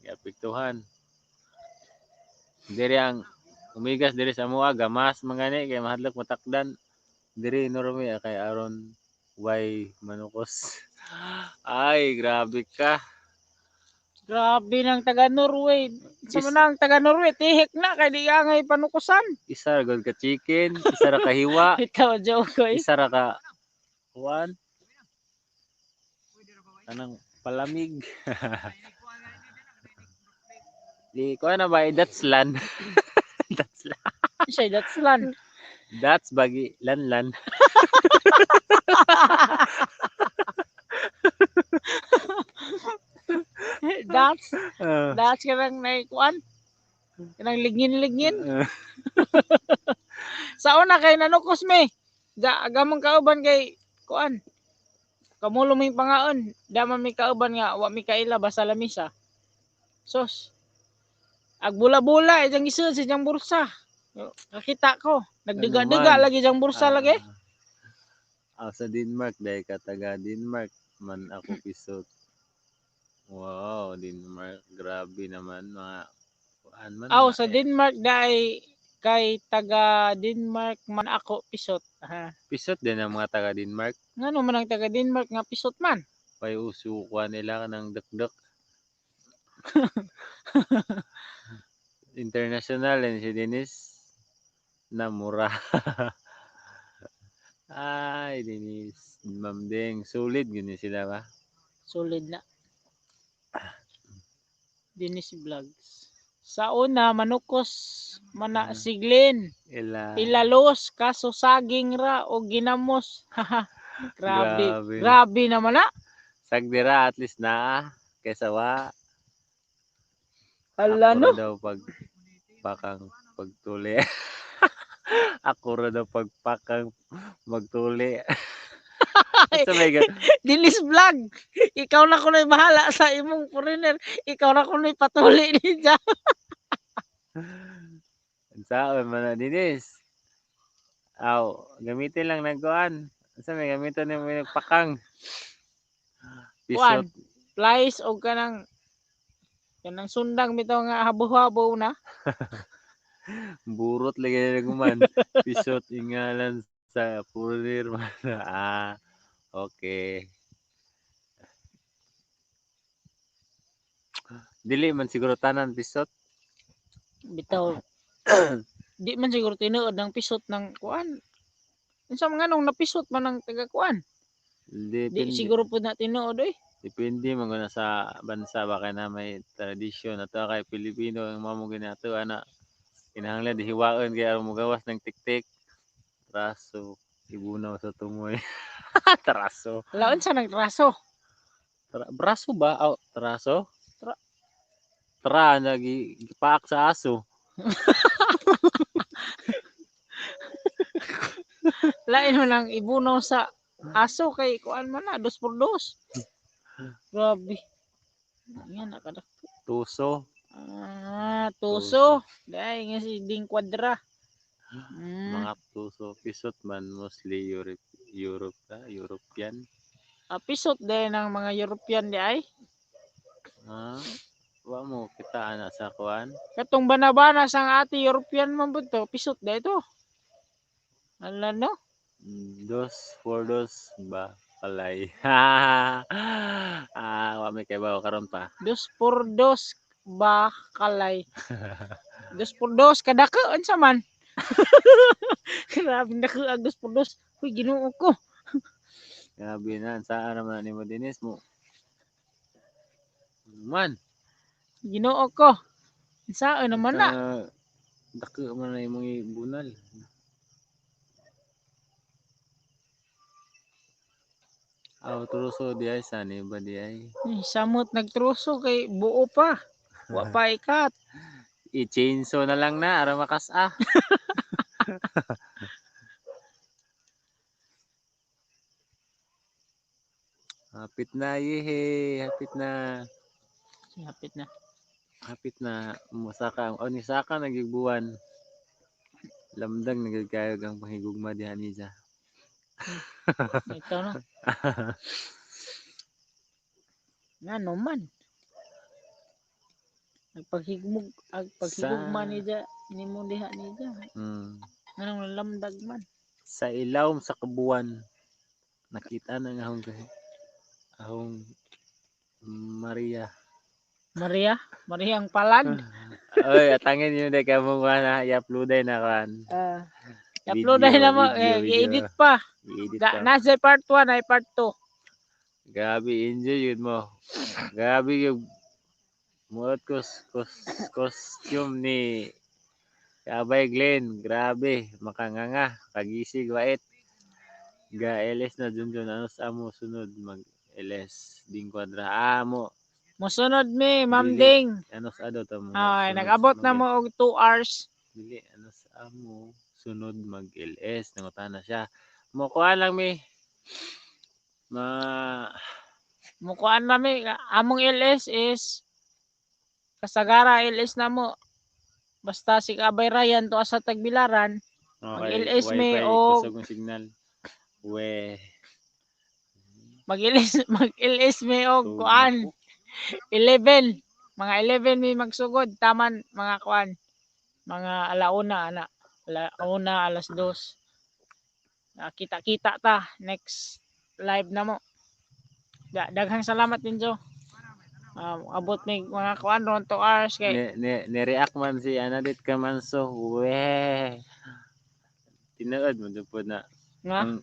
Giapektuhan. Diri ang umigas diri sa mua gamas mga ni kay mahadlok matakdan. Diri Norway kay aron way manukos. Ay, grabe ka. Grabe ng taga Norway. Sa manang taga Norway, tihik na kay di angay panukusan. Isa ra gud ka chicken, isa ra ka hiwa, Ikaw joke ko eh. isa ra ka kuan. Anang palamig. Di ko na ba that's lan. That's lan. Siya that's lan. That's bagi lan lan. That's kanang naikuan. Kanang lingin-lingin. Sa una kay nanukos me. Da agamang kauban kay kuan. Kamulo may pangaon. Da man may kauban nga wa mi kaila basta lamisa. Sos. Agbula-bula ijang isud sa ijang bursa. Kakita ko. Nagdiga-diga Ano man? lagi ijang bursa lagi. Sa Denmark dahil ka taga Denmark man ako pisot. Wow, Denmark, grabe naman mga kuan man. Aw mga sa Denmark dai kay taga Denmark man ako pisot. Ha. Pisot din ang mga taga Denmark. Ngano man ang taga Denmark nga pisot man? Pay uso kuan nila ng dakdak. International din si Dennis na mura. Ay, Dennis, Ma'am Deng, solid gini sila ba? Solid na. Dennis Vlogs. Sa una manukos mana siglin. Ila. Ilalos kaso saging ra o ginamos. Grabe. Grabe. Grabe naman na. Sagdira at least na kaysa wa. Ala Ako no. ra daw pag pakang pagtuli. Ako ra daw pagpakang magtuli. Sa may Dennis Vlog. Ikaw na kuno'y bahala sa imong foreigner. Ikaw na kuno'y patuli niya. Saon man na Dennis. Aw, gamitin lang nagkuan. Sa may gamiton nimo yung pakang. Kuan. Pisot. Flies o kanang kanang sundang bitaw nga habo-habo na. Burot lagi na guman. Pisot ingalan sa foreigner man. Ah, okay. Dili man siguro tanan pisot. Bitaw. Di man siguro tinuod ng pisot ng kuan. Unsa man nganong napisot man ang taga kuan? Di Depende, siguro pud na tinuod oy. Depende man gud na sa bansa ba kay na may tradisyon ato kay Pilipino ang mamo ginato ana kinahanglan dihiwaon kay aron mogawas ng tiktik. Traso ibunaw sa tumoy. Traso. Laon sa nagtraso. Braso ba? Aw, traso? Tra nagi gipaak sa aso. Lain mo lang ibunaw sa aso kay kuan man na dos por dos. Grabe. Nga nakadak. Tuso. Ah, tuso. Dahil nga si Ding Quadra. Mga tuso. Pisot man mostly Europe, Europe, European. Ah, pisot din ng mga European di ay. Ah, wa mo kita ana sa kuan. Katong banabana sang ate European man pud to, pisot di ito. Ala no? Dos, four dos ba kalay. Ah, wa may kay bawo karon pa. Dos por dos ba kalay. Dos por dos kadako unsa man. Grabe dako ang dos por dos. Uy, Ginoo ko. Grabe na, saan naman nimo Dennis mo? Man. Ginoo ko. Unsaon naman na? Dako man na imong ibunal. Aw, truso di ay sani ba di ay? Eh, samot nagtruso kay buo pa. Wa pa ikat. I-chainsaw na lang na aron makas-a. Hapit na, yehe, hapit na. Hapit na. Hapit na musaka. O ni saka nagigbuwan. Lamdang nagigayog ang panghigugma diha niya. Ito na. Ngano man. Nagpaghigmug ag paghigugma Sa- niya nimo diha niya. Nganong lamdag man. Sa ilawom sa kabuan nakita na nga ahong Maria. Maria, Maria ang palad. Oy, atangin yun dahil kamo na i-upload ay na kan. I-upload na mo, Video, eh, video. i-edit pa. I-edit Da, pa. nasa part 1 ay part 2. Grabe, enjoy yun mo. Grabe yung muot costume ni Kabay Glenn. Grabe, makanganga, kagisig, wait. Ga LS na Junjun, ano sa amo sunod mag LS ding kwadra. Ah, mo Mosunod mi, Ma'am Dili. Ding. Ano sa ado ta mo? Ay, sunod nag-abot na mo og 2 hours. Dili, ano sa amo sunod mag LS, nangutana siya. Mo kuha lang mi. Ma Mukuan na mi, among LS is kasagara LS na mo. Basta si Kabay Ryan to sa Tagbilaran, Okay, Mag-LS mi wifi, kusog ang signal. We. Mag-LS mag-LS mi og Tulog kuan ako. 11. Mga 11 mi magsugod taman mga kuan. Mga alauna ana. Alauna, 2:00. Kita-kita ta next live na mo. Daghang salamat ninyo. Abot mi mga kuan ron 2 hours kay Ni react man si Anadit Kamanso. We. Tinuod mo jud po na. Nga?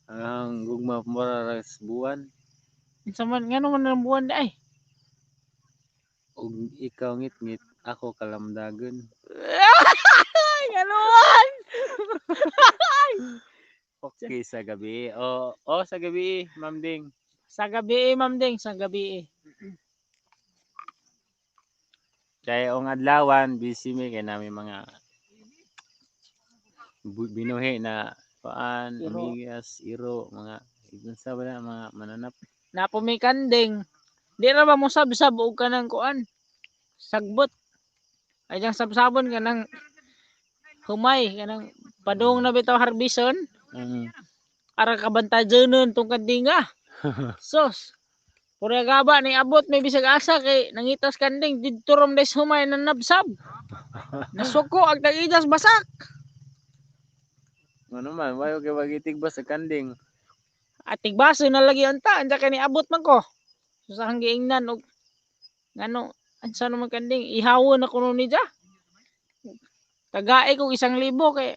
Ang gugma mura ra sa buwan. Unsa man ngano man ang buwan di ay? Ug ikaw ngit-ngit, ako kalamdagon. Ay, ngano man? Okay sa gabi. O, oh, sa gabi, Ma'am Ding. Sa gabi, Ma'am Ding, sa gabi. Kaya ang adlawan, busy mi kay nami mga binuhi na kuan, Iro. amigas, iro, mga unsa ba na mga mananap. Napo may kanding. Di ra ba mo sabsab og kanang kuan? Sagbot. Ay diyang sabsabon kanang humay kanang padung na bitaw harbison. Ara kabantajonon tong kandinga. Sos. Pura gaba ni abot may bisag asa kay nangitas kanding didto rom des humay na nabsab. Nasuko ang tag-idas basak. Ano man, wayo kay magitig ba sa kanding? Atig baso na lagi unta anja kay niabot man ko. So, sa hang giingnan og ngano ansa naman kanding ihawon na kuno ni ja. Tagae kog 1,000 kay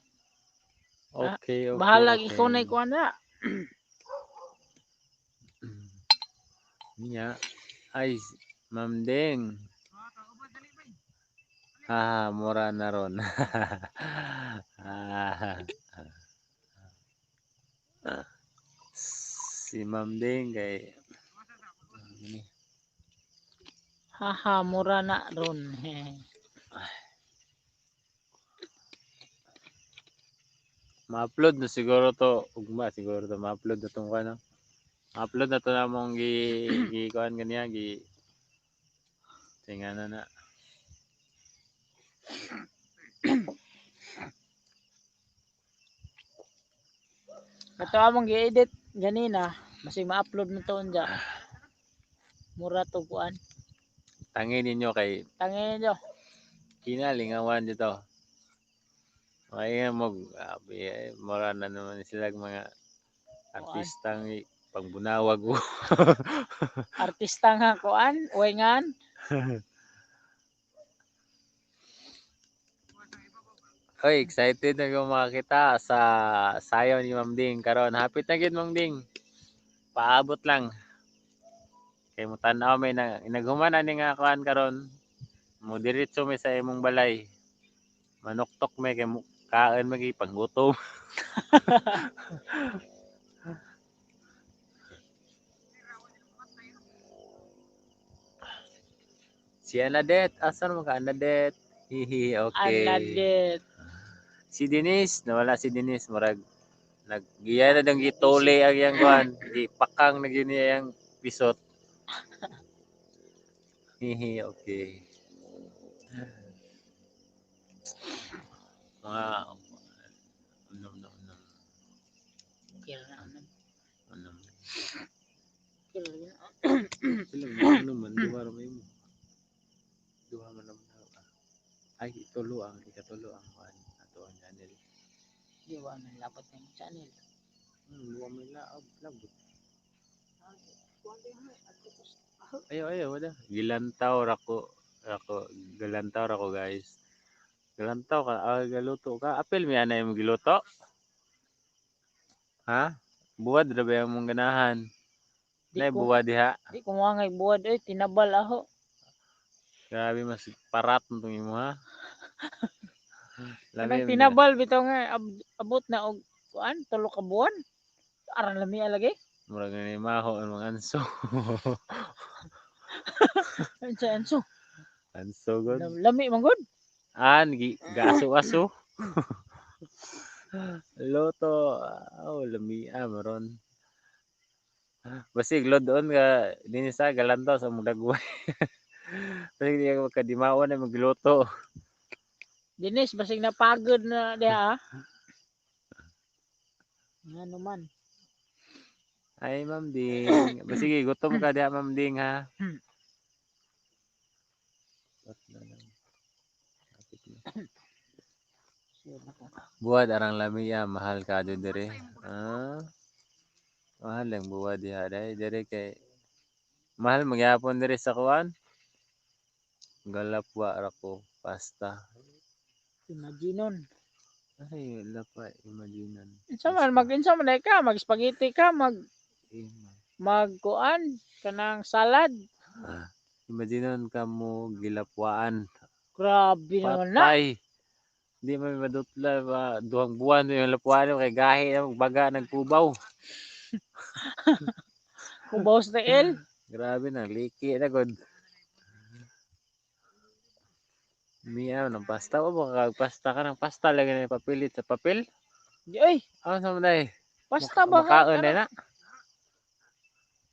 Okay. bahalag ikaw na ikuan na. Niya. Ay, Ma'am Deng. Ha, mura na ron. Ah. Si Ma'am Deng kay ano ni? Haha, mura na ron. Ma-upload na siguro to ugma siguro to ma-upload na tong ano. Ma-upload na to namong gi gi kuan ganiya gi tingana na. Kato among gi-edit ganina, basig ma-upload na to unja. Mura to kuan. Tangin ninyo kay Tangin ninyo. kinalingawan dito. Ay mo grabe eh, mura na naman sila mga artistang pangbunawag. Artista nga kuan, uwengan. Oy, excited na ko makakita sa sayo ni Ma'am Ding karon. Hapit na gyud Ma'am Ding. Paabot lang. Kay mo tan-aw may na naghuman ani nga kuan karon. Mo diretso may sa imong balay. Manuktok may kay mo kaon magi panggutom. Si Anadette, asan mo ka Anadette? Hihi, okay. Anadette. Si Denise, nawala si Denise, murag naggiya na dang gituli ang iyang kuan, gipakang na gyud niya yang pisot. Hihi, okay. Mga unom na unom. Kira na unom. Unom. Kira na. Sila mga unom man, duha ra may mo. Duha man naman na. Ay, tulo ang ikatulo ang kuan ato ang channel. Di wa man labot ng channel. Wa may laab, labot. Ayo, ayo, wala. Gilantaw ra ko. Ako, gilantaw ra ko, guys. Gilantaw ka, ah, galuto ka. Apil mi anay mo giluto. Ha? Buwad ra ba yung mong ganahan? Di Nay ko buwad diha. di ko mga buwad oy, tinabal aho. Grabe, mas parat mo tong imo ha. Kanang Lami man tinabal bitaw nga abot na og kuan 3 ka buwan. Aran lami lagi. Murag ni maho ang mga anso. Unsa anso? Anso god. Lami man gud. An gi gaso-aso. Loto, oh, lami ah maron. Basig doon ka dinhi sa galantaw sa mong dagway. Basig di ka magkadimaon na magluto. Dinis, basig napagod na diha. Ah. Ngano man. Ay, Ma'am Ding. Basig gutom ka diha, Ma'am Ding, ha. Pat na lang. Kapit na. Sure na ko. Buwad arang lami ah, mahal ka dere. Ah. Mahal lang buwad diha dai dere kay mahal magyapon dere sa kuan. Galapwa ra ko pasta. Imaginon. Ay, lapa imaginon. Unsa man mag unsa man ka, mag spaghetti ka, mag Ima. magkuan kanang salad. Ah, imaginon ka mo gilapwaan. Grabe naman na. Patay. Di man madutla ba 2 buwan yung lapwaan kay gahi na baga nagkubaw. Kubaw sa TL. Grabe na liki na god. Miyaw ng pasta o baka pasta ka ng pasta lagi na ipapilit sa papel. Di oy, Ano sa man pasta ba ka? Makaon na na.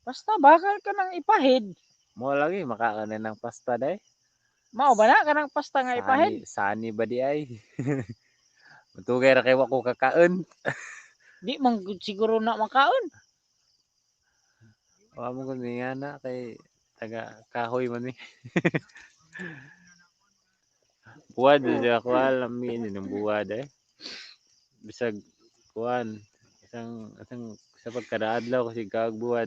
Pasta ba ka kanang ipahid? Mo lagi makaon na ng pasta day. Mao ba na kanang pasta nga ipahid? Sani, sani ba di ay? Matugay ra kay wa ko kakaon. Di man gud siguro na makaon. Wa mo gud nga na kay taga kahoy man ni. Buwad di ako alam ni ng buwad eh. Bisag kuan isang isang sa pagkadaadlaw kasi kag buwad.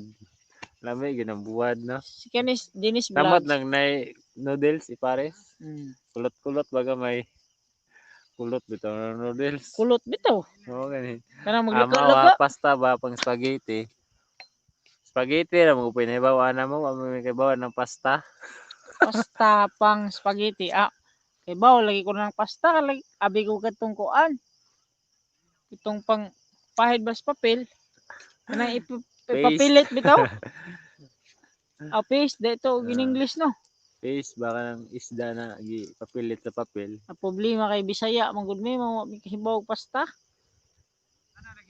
Lami gyud ang buwad, no. Si Kenis Dennis Samot Vlogs. lang nay noodles ipares. Kulot-kulot baga may kulot bitaw na noodles. Kulot bitaw. Oo gani. Kanang Ama magluko-luko. wa pasta ba pang spaghetti. Spaghetti ra mo pinahibaw ana mo, wa mo may kahibaw ng pasta. Pasta pang spaghetti. Ah, kay bawo lagi ko ng pasta lagi abi ko katong kuan. Itong pang pahid bas papel. Kanang Paste. ipapilit bitaw. Ah, paste dito Ah. in English, no. Paste baka ng isda na gi papilit sa papel. Ang problema kay Bisaya man gud mi mo kahibaw og pasta.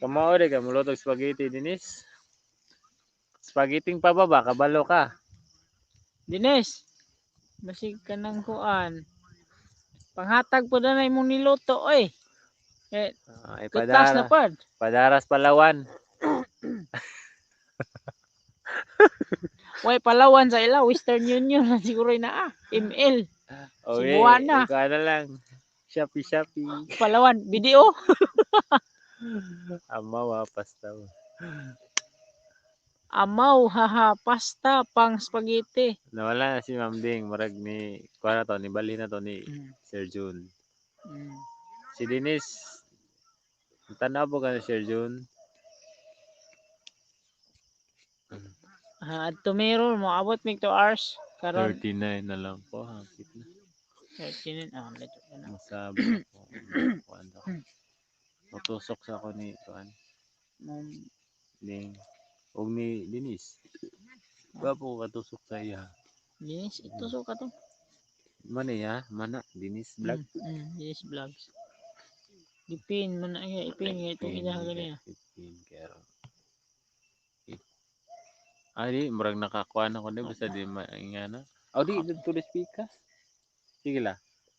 Kamao di ka muluto og spaghetti, Dinis. Spaghetti pa ba kabalo ka? Dines. Basig kanang kuan. Panghatag po na imong niluto oy. Eh, Ay kutas na padara. pod. Padaras Palawan. Way Palawan sa ila Western Union na siguro na ah. ML. Okay, Cebuana. ikaw na lang. Shopee, Shopee. Palawan BDO. Amawa, pasta. Amaw haha pasta pang spaghetti. Nawala na si Ma'am Ding. Murag ni, kuha na to, ni Bali na to ni Sir June. Si Denise, tanaw po ka ni Sir June. Ah, adto meron mo abot mig 2 hours karon. 39 na lang po. Hapit na. 13 ah medyo na. Masabi ako. Kuan ako. Matusok sa ako ni kuan. Ding. Og ni Denise. Gwapo ko katusok sa iya. Dinis itusok ka to. Mana ya? Mana? Denise Vlog. Dinis Vlogs. Ipin man na iya, ipin nga itong Ipin, ilaha ganiya. Ipin kero. Ay, di, murag nakakuan ako di, basta di maingana. Oh, di, dito to speaker. Sige la,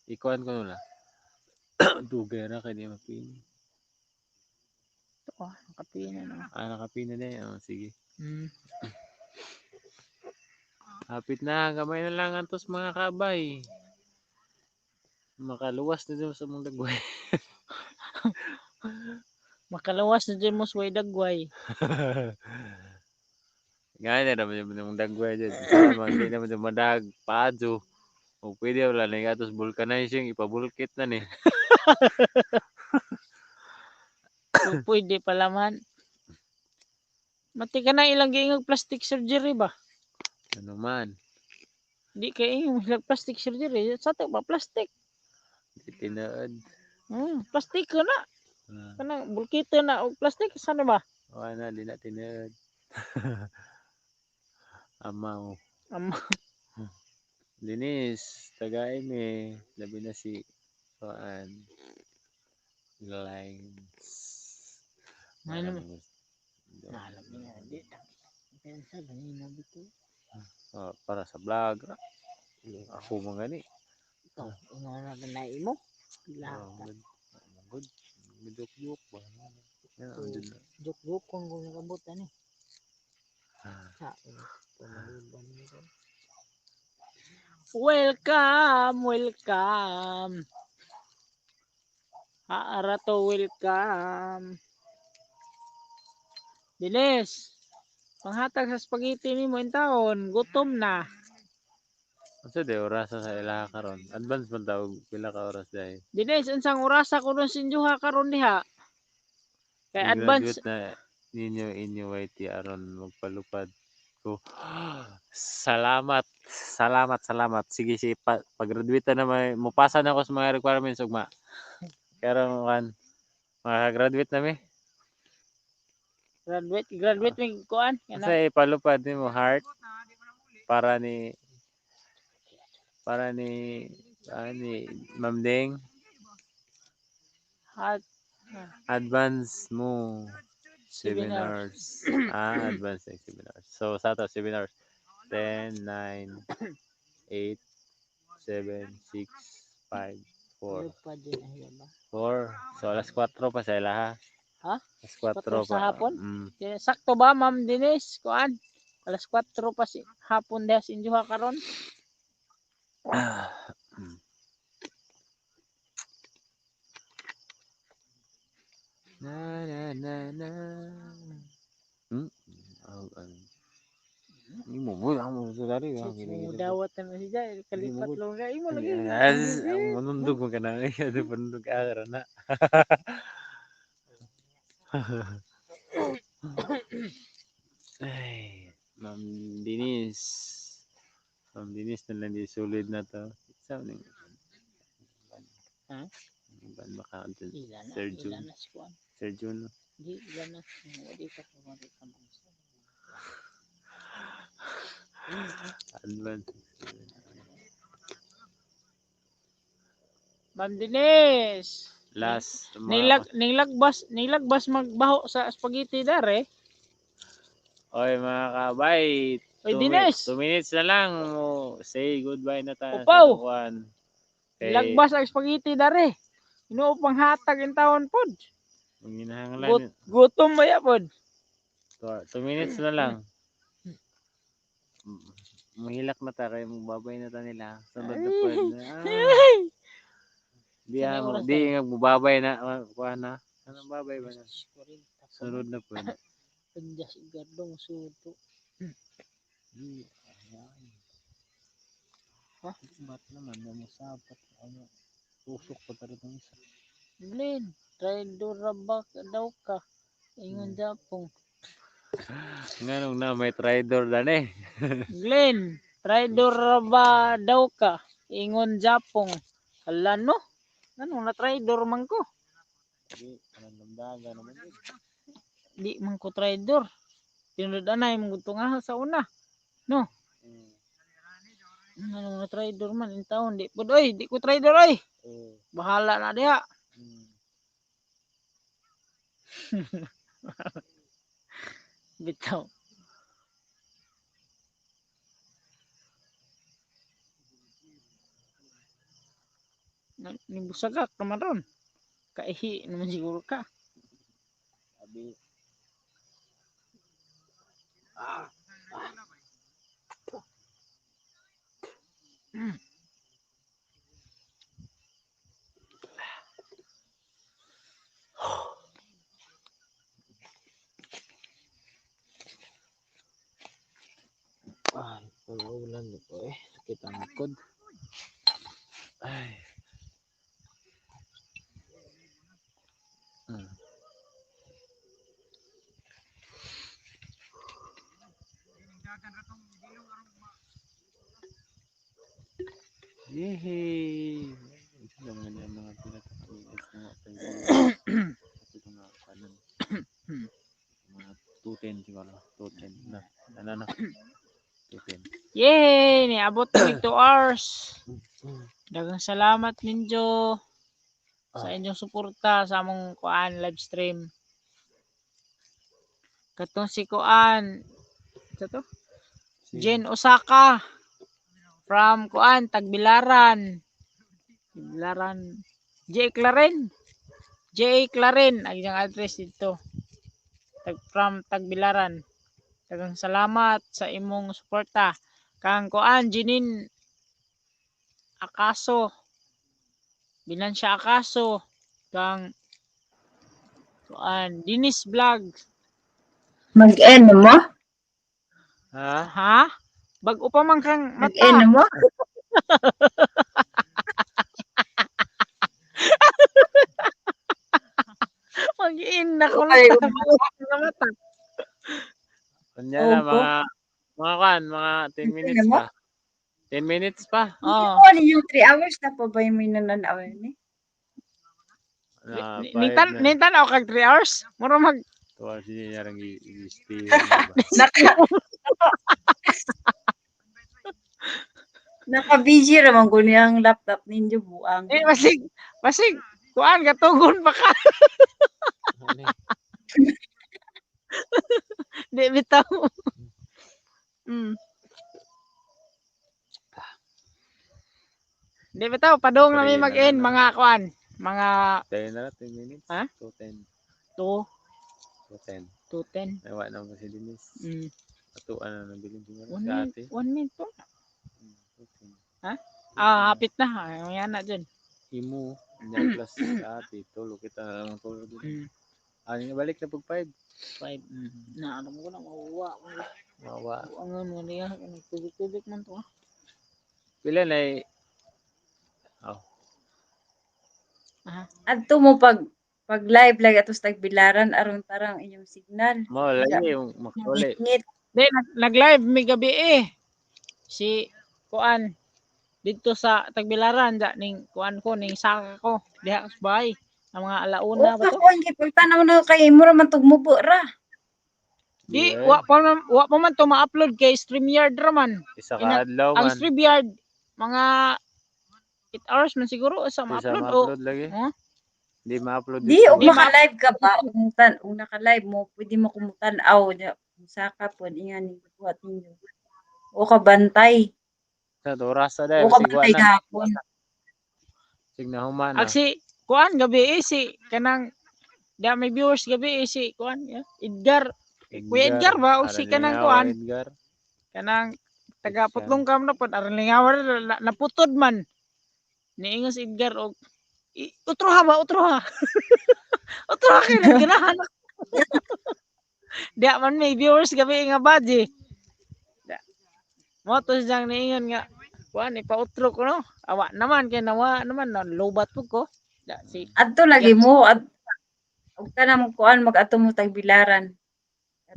ikuan ko nula. Dugay ra kay di mapin. Ito ah, nakapin na. No? Ah, nakapin na din. Oh, sige. Hapit na, gamay na lang antos mga kabay. Makaluwas na dun sa mong dagway. Makalawas na dyan mo sa way dagway. Nga na naman yung mga dagway dyan. Sama, hindi naman yung madag, padyo. O pwede wala na yung atos vulcanizing, ipabulkit na ni. Kung pwede pala man. Mati ka na ilang giingog plastic surgery ba? Ano man, Di kay ingog ilang plastic surgery. Sa to ba plastic? di tinuod. Plastic ko na. Ah, Kanang bulkito na og plastic sana ba? wala na, di na tinuod. Amaw. Ama. Linis, tagay mi. Labi na si Kuan. Lines. Ano Alam man? mo. Alam niya, di. Pensa ganina bito. Oh, para sa vlog. Ako man gani. Ikaw, ingon na na imo. Pila Oh, ka. good. Oh, good. Midok-dok ba? Yan, So, andun na. Juk-juk kung kung nakabot ani. Ah. Sa pamaliban nito. Welcome, welcome. Aara to welcome. Bilis. Panghatag sa spaghetti nimo in taon, gutom na. Unsa di orasa sa ilaha karon? Advance man tawag pila ka oras dai. Dinis, unsang orasa ko dun sinjuha karon diha? Kay advance I-graduate na ninyo inyo YT aron magpalupad ko. Salamat. Salamat, salamat. Sige, sige pa, pag-graduate na may mupasa na ako sa mga requirements ugma. Karon kan makagraduate na mi. Graduate, graduate mi kuan kana. Unsa ipalupad nimo heart para ni Ma'am Deng? Heart. Advance mo 7 7 hours. hours. Ah, advance like 7 hours. So sa to 7 hours. 10, 9, 8, 7, 6, 5, 4. Lupad din na hiya ba? 4. So alas 4 pa sa ilaha. Ha? Alas 4 4 sa pa. hapon? Sakto ba Ma'am Denise? Kuan? Alas 4 pa si hapon diha sa injuha karon. Na na na na. Oh, ano. Imo mo ang mo sa dari ah. Mo dawat na si Jai, kalipat Mo- lang ka imo lagi. Yes, ang manundog mo ka na. Ano panundog ka na. Ay, Ma'am Denise. Ma'am Denise na lang di solid na to. Sa ning Ha? Ban baka dun. Ila na, Sir ila Jun. na si kuan. Sir Jun. Di ila na. Wadi ka kumari ka man. Advance. Ma'am Denise. Last. Mga Nilagbas magbaho sa spaghetti dare. Oy mga kabay. Oy Denise. 2 minutes na lang. Mo say goodbye na tayo. Upaw. Sa kuwan. Kay, Nilagbas ang spaghetti dare. Inoo pang hatag in taon pod. Manginahanglan. Gutom ba ya pod? 2 minutes na lang. Mahilak na ta kay babay na ta nila. Sunod na pod. Ah. Di Ano ah, oras di na? nga mubabay na kuha na. Anong babay ba na? Sunod na pod. Penjas gardong suto. Di, ay. Ha? Ba't naman na musapat ano? Tusok pa tara tong isa. Blin, traidor ra ba daw ka? Ingon Japong. Nganong na may traidor dan eh. Glenn, traidor ra ba daw ka? Ingon Japong. Hala no? Anong na traidor man ko? Di, anong lamdaga naman yun. Di man ko traidor. Tinod anay mong nga sa una. No. Anong na traidor man in taon di pud oy, di ko traidor oy. Bahala na diha. Bitaw. Nibusagak naman ron. Kaihi naman siguro ka. Abi. Wala ulan ko eh. Sakit ang likod. Ay. Yehey! Ito naman ang mga pinatakamis na mga ito nga kanan. Mga 2:10 siguro. 2:10 na. Ano na? 2:10. Yay! Niabot na 2 hours. Daghang salamat ninyo sa inyong suporta sa among kuan live stream. Katong si kuan sa to? Jen Osaka from kuan Tagbilaran. Tagbilaran. J. Claren. J. Claren ang iyang address dito. From Tagbilaran. Daghang salamat sa imong suporta. Kang kuan Jenin Akaso. Binansya Akaso kang kuan Dinis Vlog. Mag-end mo? Ha? Ha? Bag-o pa man kang mata. Mag-end mo? Mag-in na ko Ay, lang sa mata. Kanya na Opo. mga kuan, mga 10 minutes mo? pa. 10 minutes pa. Oh. Ano yung 3 hours na pa ba yung may nananaw ni? Na, Nintan nintan ako kag 3 hours. Mura mag 2 hours din niya rin i-stay. Naka Naka-busy ra man gud ang laptop ninyo buang. Eh, basig basig kuan katugon pa ka. Di bitaw. Di bitaw padung na mi Sorry, mag-end na- mga kuan, mga 10 na lang, 10 minutes. Ha? 2:10. 2 2:10. 2:10. Nawa na ba si Denise? Atuan na nabilin siguro 1 si minute, ate. 1 minute po. 2:10. Ha? Ah, hapit na. Ay, yan na dyan. Imo, nya plus si ate, tulog kita na lang tulog din. Ano nga balik na pag 5? 5. Na, alam ko na, mawuwa. Mawa. Ang ano niya, tubig-tubig man to. Ah. Pila na eh. Oh, Adto mo pag pag live lagi atos tagbilaran aron tarang inyong signal. mo lagi yung makuli. Ngit Di, nag-live may gabi eh. Si Kuan dito sa Tagbilaran da ning kuan ko ning saka ko diha sa bahay ang mga alauna ba to? O kuan kay pagtanaw na kay mo ra man tug mubo ra. Di Yeah. wa pa man to ma-upload kay StreamYard ra man. Isa ka adlaw Ang man. StreamYard mga 8 hours man siguro sa Isa ma-upload o ma-upload lagi. Huh? Di ma-upload Di dito. og maka-live ka ba kung tan kung naka-live mo pwede mo kumutan-aw nya kung saka pud ingan ni buhat ninyo. O ka bantay. Sa oras na dahil. O ka Sig wa bantay na. gahapon. Sig na human na. Ag si kuan gabi eh, si kanang di may viewers gabi eh, si kuan yeah, Edgar Kuya Edgar ba? O si kanang kuan? Edgar. Kanang taga Siya. Putlong Kam na pod aron lingawan na, naputod man niingon si Edgar og utro ha ba utro ha utro ha kay ganahan ako. Di man may viewers gabi nga badge mo to siyang niingon nga kuan ipautro ko no awa naman kay nawa naman na lobat po ko da si Adto lagi mo ad og tanang kuan mag-adto mo tagbilaran.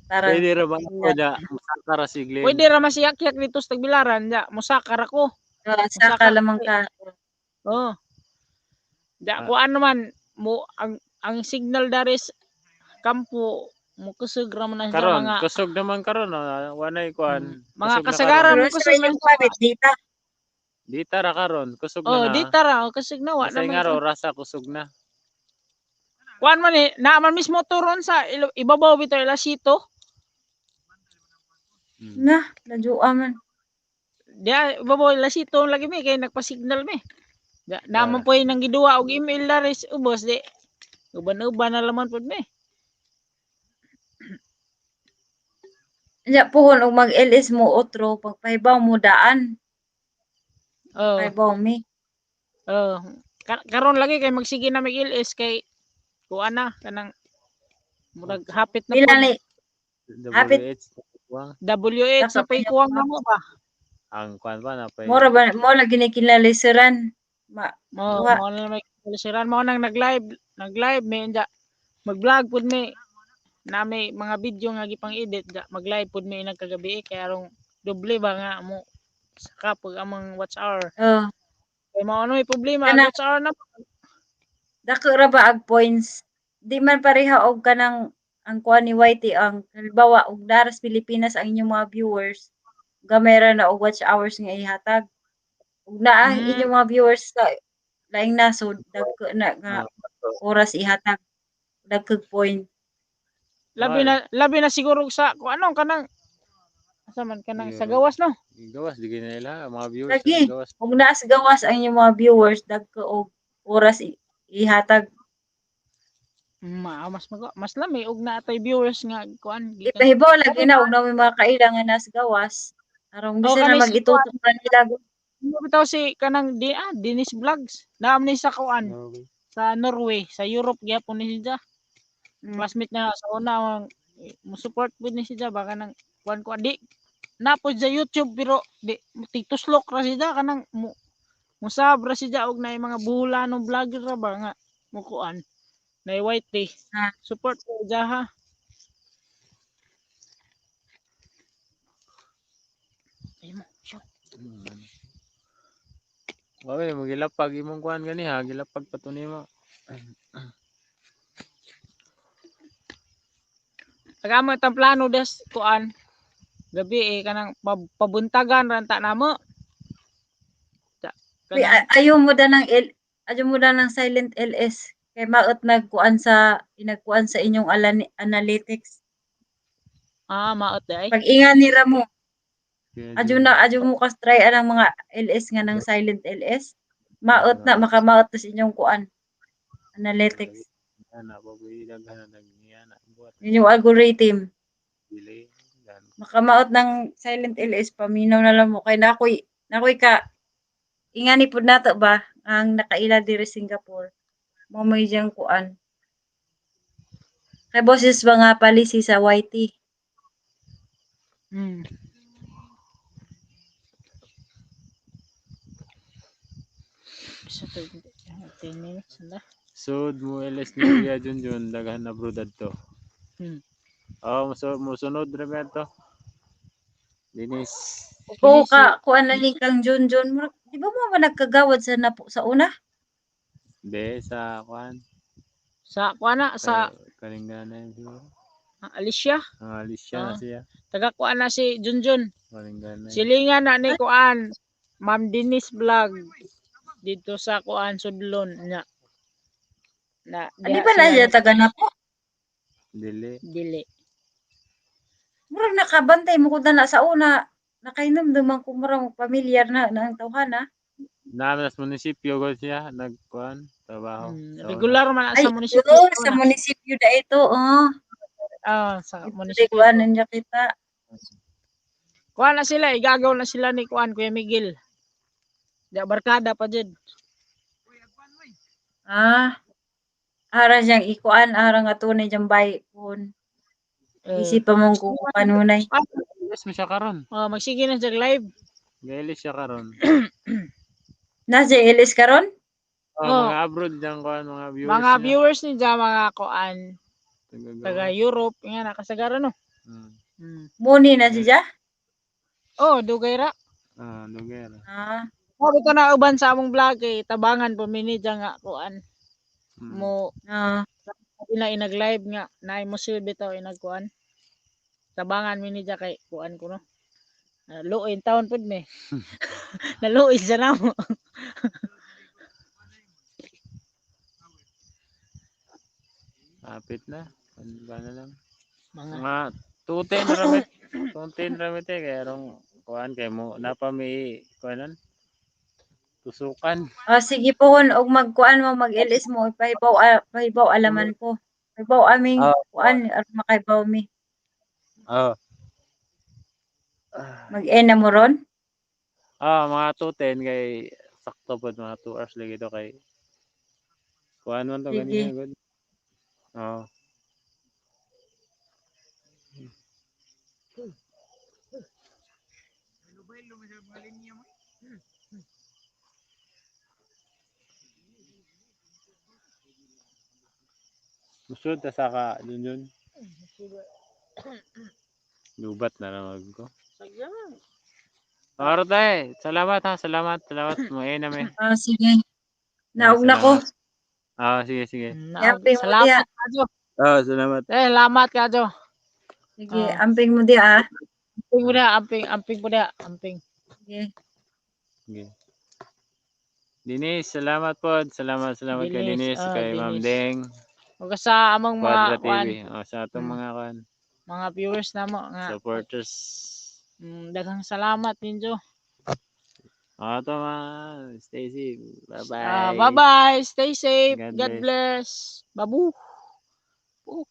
Tara. Pwede ra ba ako na musaka ra si Glenn? Pwede ra masiyak-yak dito sa Tagbilaran da mosaka ra ko. Saka lamang ka. Oh. Da Ah. kuan naman mo ang signal daris kampo mo kusog ra man na siya Karon, mga kusog naman karon no. Wanay kuan. Mga Kusog na kasagaran karon. mo Pero sa kusog na inyong private data. Dita ra karon, kusog na Oh, na. dita ra oh, kusog na wa Kasi naman. nga raw rasa kusog na. Kuan man eh, na man mismo turon sa ibabaw bitaw ilasito. Na, ladyoa man. Diya ibabaw ilasito lagi mi kay nagpa-signal mi. Da, na man Yeah. po nang giduwa og email daris ubos di. Uban-uban na laman pud mi. Nya puhon og mag-LS mo otro pagpahibaw mo daan. Oh. Pahibaw mi. Oh, karon lagi kay magsige na mig LS kay kuan na kanang murag hapit na Pila pud. ni Hapit. WH kuwang. WH sa Dapat pay kuwang na mo ba? Ang kuan pa na pay. Mora ba mo lagi ni kinalisiran. Ma Mo Wa. mo na may kalisiran mo nang nag-live mi nya mag-vlog pud mi na may mga video nga gipang edit ja mag-live pud mi inang kagabi eh, kay arong doble ba nga mo saka pag among watch hour. Oh, Kay mao ano may problema ang Kana- watch hour na. Dako ra ba ag points? Di man pareha og kanang ang kuan ni YT, ang halimbawa og daras Pilipinas ang inyong mga viewers, gamay ra na og watch hours nga ihatag. Ug naa inyong mga viewers sa laing nasod, dagko na nga oras ihatag, dagkog point. Labi Ay. na labi na siguro sa kung anong kanang asa man kanang sa Yeah. gawas no. Gawas di gina nila mga viewers Lagi. sa gawas. Ug naa sa gawas ang inyong mga viewers, dagko og oras ihatag. Ma, mas lami og naa tay viewers nga kuan gikan. Ipahibaw lagi na og naa may mga kaila nga naa sa gawas aron Oh, bisan na kani si mag-itutok ra nila. Ano bitaw si kanang di Dennis Vlogs. Naam ni sa kuan Okay. sa Norway, sa Europe gyapon ni siya. Classmate niya sa una ang mo support pud ni siya baka nang kuan kuan di na po sa YouTube pero di tigtuslok ra siya kanang mo musab ra siya og naay mga buhulanong vlogger ra ba nga mo kuan na white tea. Ah. Support ko siya ha. Ay mo, siya. Wawe mo gilapag imong kuan gani ha, gilapag pa to nimo. Tagamo itang plano des kuan gabi eh kanang pabuntagan ranta namo. Uy, Kanang, ayaw mo da ng L, ayaw mo da ng silent LS kay maot nagkuan sa inagkuan sa inyong analytics. Maot day. Pag inga ni mo, Kaya adyo na adyo mo kas try anang mga LS nga ng silent LS. Maot na makamaot sa inyong kuan analytics. Ana pa boy daghan na nagniya na buhat Inyong algorithm. dili. Dan Makamaot ng silent LS, paminaw na lang mo kay nakoy ka ingani pud nato ba ang nakaila diri Singapore mo may diyang kuan kay boses ba nga policy sa YT. Bisa to 10 minutes na. Sud mo LS ni Kuya Junjun daghan na bro dadto. Oh, musunod ra ba to? Dinis. Oo ka kuan na ni kang Junjun. Murag, di ba mo ba nagkagawad sa napo sa una? De sa kuan. Sa kuan na sa Kalinganan siguro. Alicia, Ang Alicia na Ah. siya. Taga kuan na si Junjun. Kalinganan. Silingan na ni kuan Ma'am Denise Vlog dito sa kuan Sudlon nya. Na Ah, di ba na siya taga napo? Dili. Dili. Murag nakabantay mo ko na sa una, nakainom duman ko, murag pamilyar na na ang tawhana. Namin sa munisipyo ko siya nagkuan trabaho. Sa una. Regular man na Ay, sa munisipyo. oo, sa munisipyo na ito, oh. Ah, sa Ito munisipyo. kuan niya kita. Kuan na sila, igagaw na sila ni kuan Kuya Miguel. Di barkada pa jud. Ah. Ara siyang ikuan, ara nga tunay diyang bay kun. Eh, Isip pa mong kung kanunay. LS mo siya karon. Oh, magsige na siya live. Gailis siya karon. Nasa LS karon? Oh, Oh. mga abroad dyan kuan mga viewers. Mga niya. viewers ni dyan, mga kuan Taga-gawas. taga Europe, nga nakasagara no. Muni na siya? Oh, dugay ra. Ah, dugay ra. Ah, Mo bitaw na uban sa among vlog kay tabangan po mi ni dyan nga kuan mo ah. ina inag live nga naay mo silbi bitaw inag kuan. Tabangan mi ni dyan kay kuan ko no. Luoy taon pud mi. Naluoy sa namo. Kapit na. Ano ba na lang? Mga Mga 2:10 ramit. 2:10 ramit eh. Kaya rong kuan kay mo napa may kuanan. Tusukan. Ah, sige po kun og magkuan mo mag-LS mo ipahibaw pahibaw alaman ko. Pahibaw aming kuan aron makaibaw mi. Oh. Mag-end na mo ron? Ah, mga 2:10 kay sakto pod mga 2 hours lagi to kay kuan man to Sige. ganina good. Oh. Mga linya mo. Gusto ta saka dun dun. Lubat na lang ko. Sagya man. Aro tayo. Salamat ha. Salamat. Salamat. Mo eh na me. Ah, sige. Naog na ko. Ah, sige, sige. Amping mo diha. Salamat kadyo. Ah, salamat. Eh, salamat kadyo. Sige, Ah. amping mo diha ah. Amping mo na, amping, amping mo na, amping. Sige. Sige. Dinis, salamat po. Salamat, salamat kay Dinis, Dinis, ah, kay Ma'am Dinis. Deng, Ug sa among mga Quadra kwan, TV. Oh, sa atong mga kwan, mga viewers namo nga. Supporters. Daghang salamat ninyo. Oh, ito ma. Stay safe. Bye-bye. Ah, bye-bye. Stay safe. God God bless. Babu. Puk.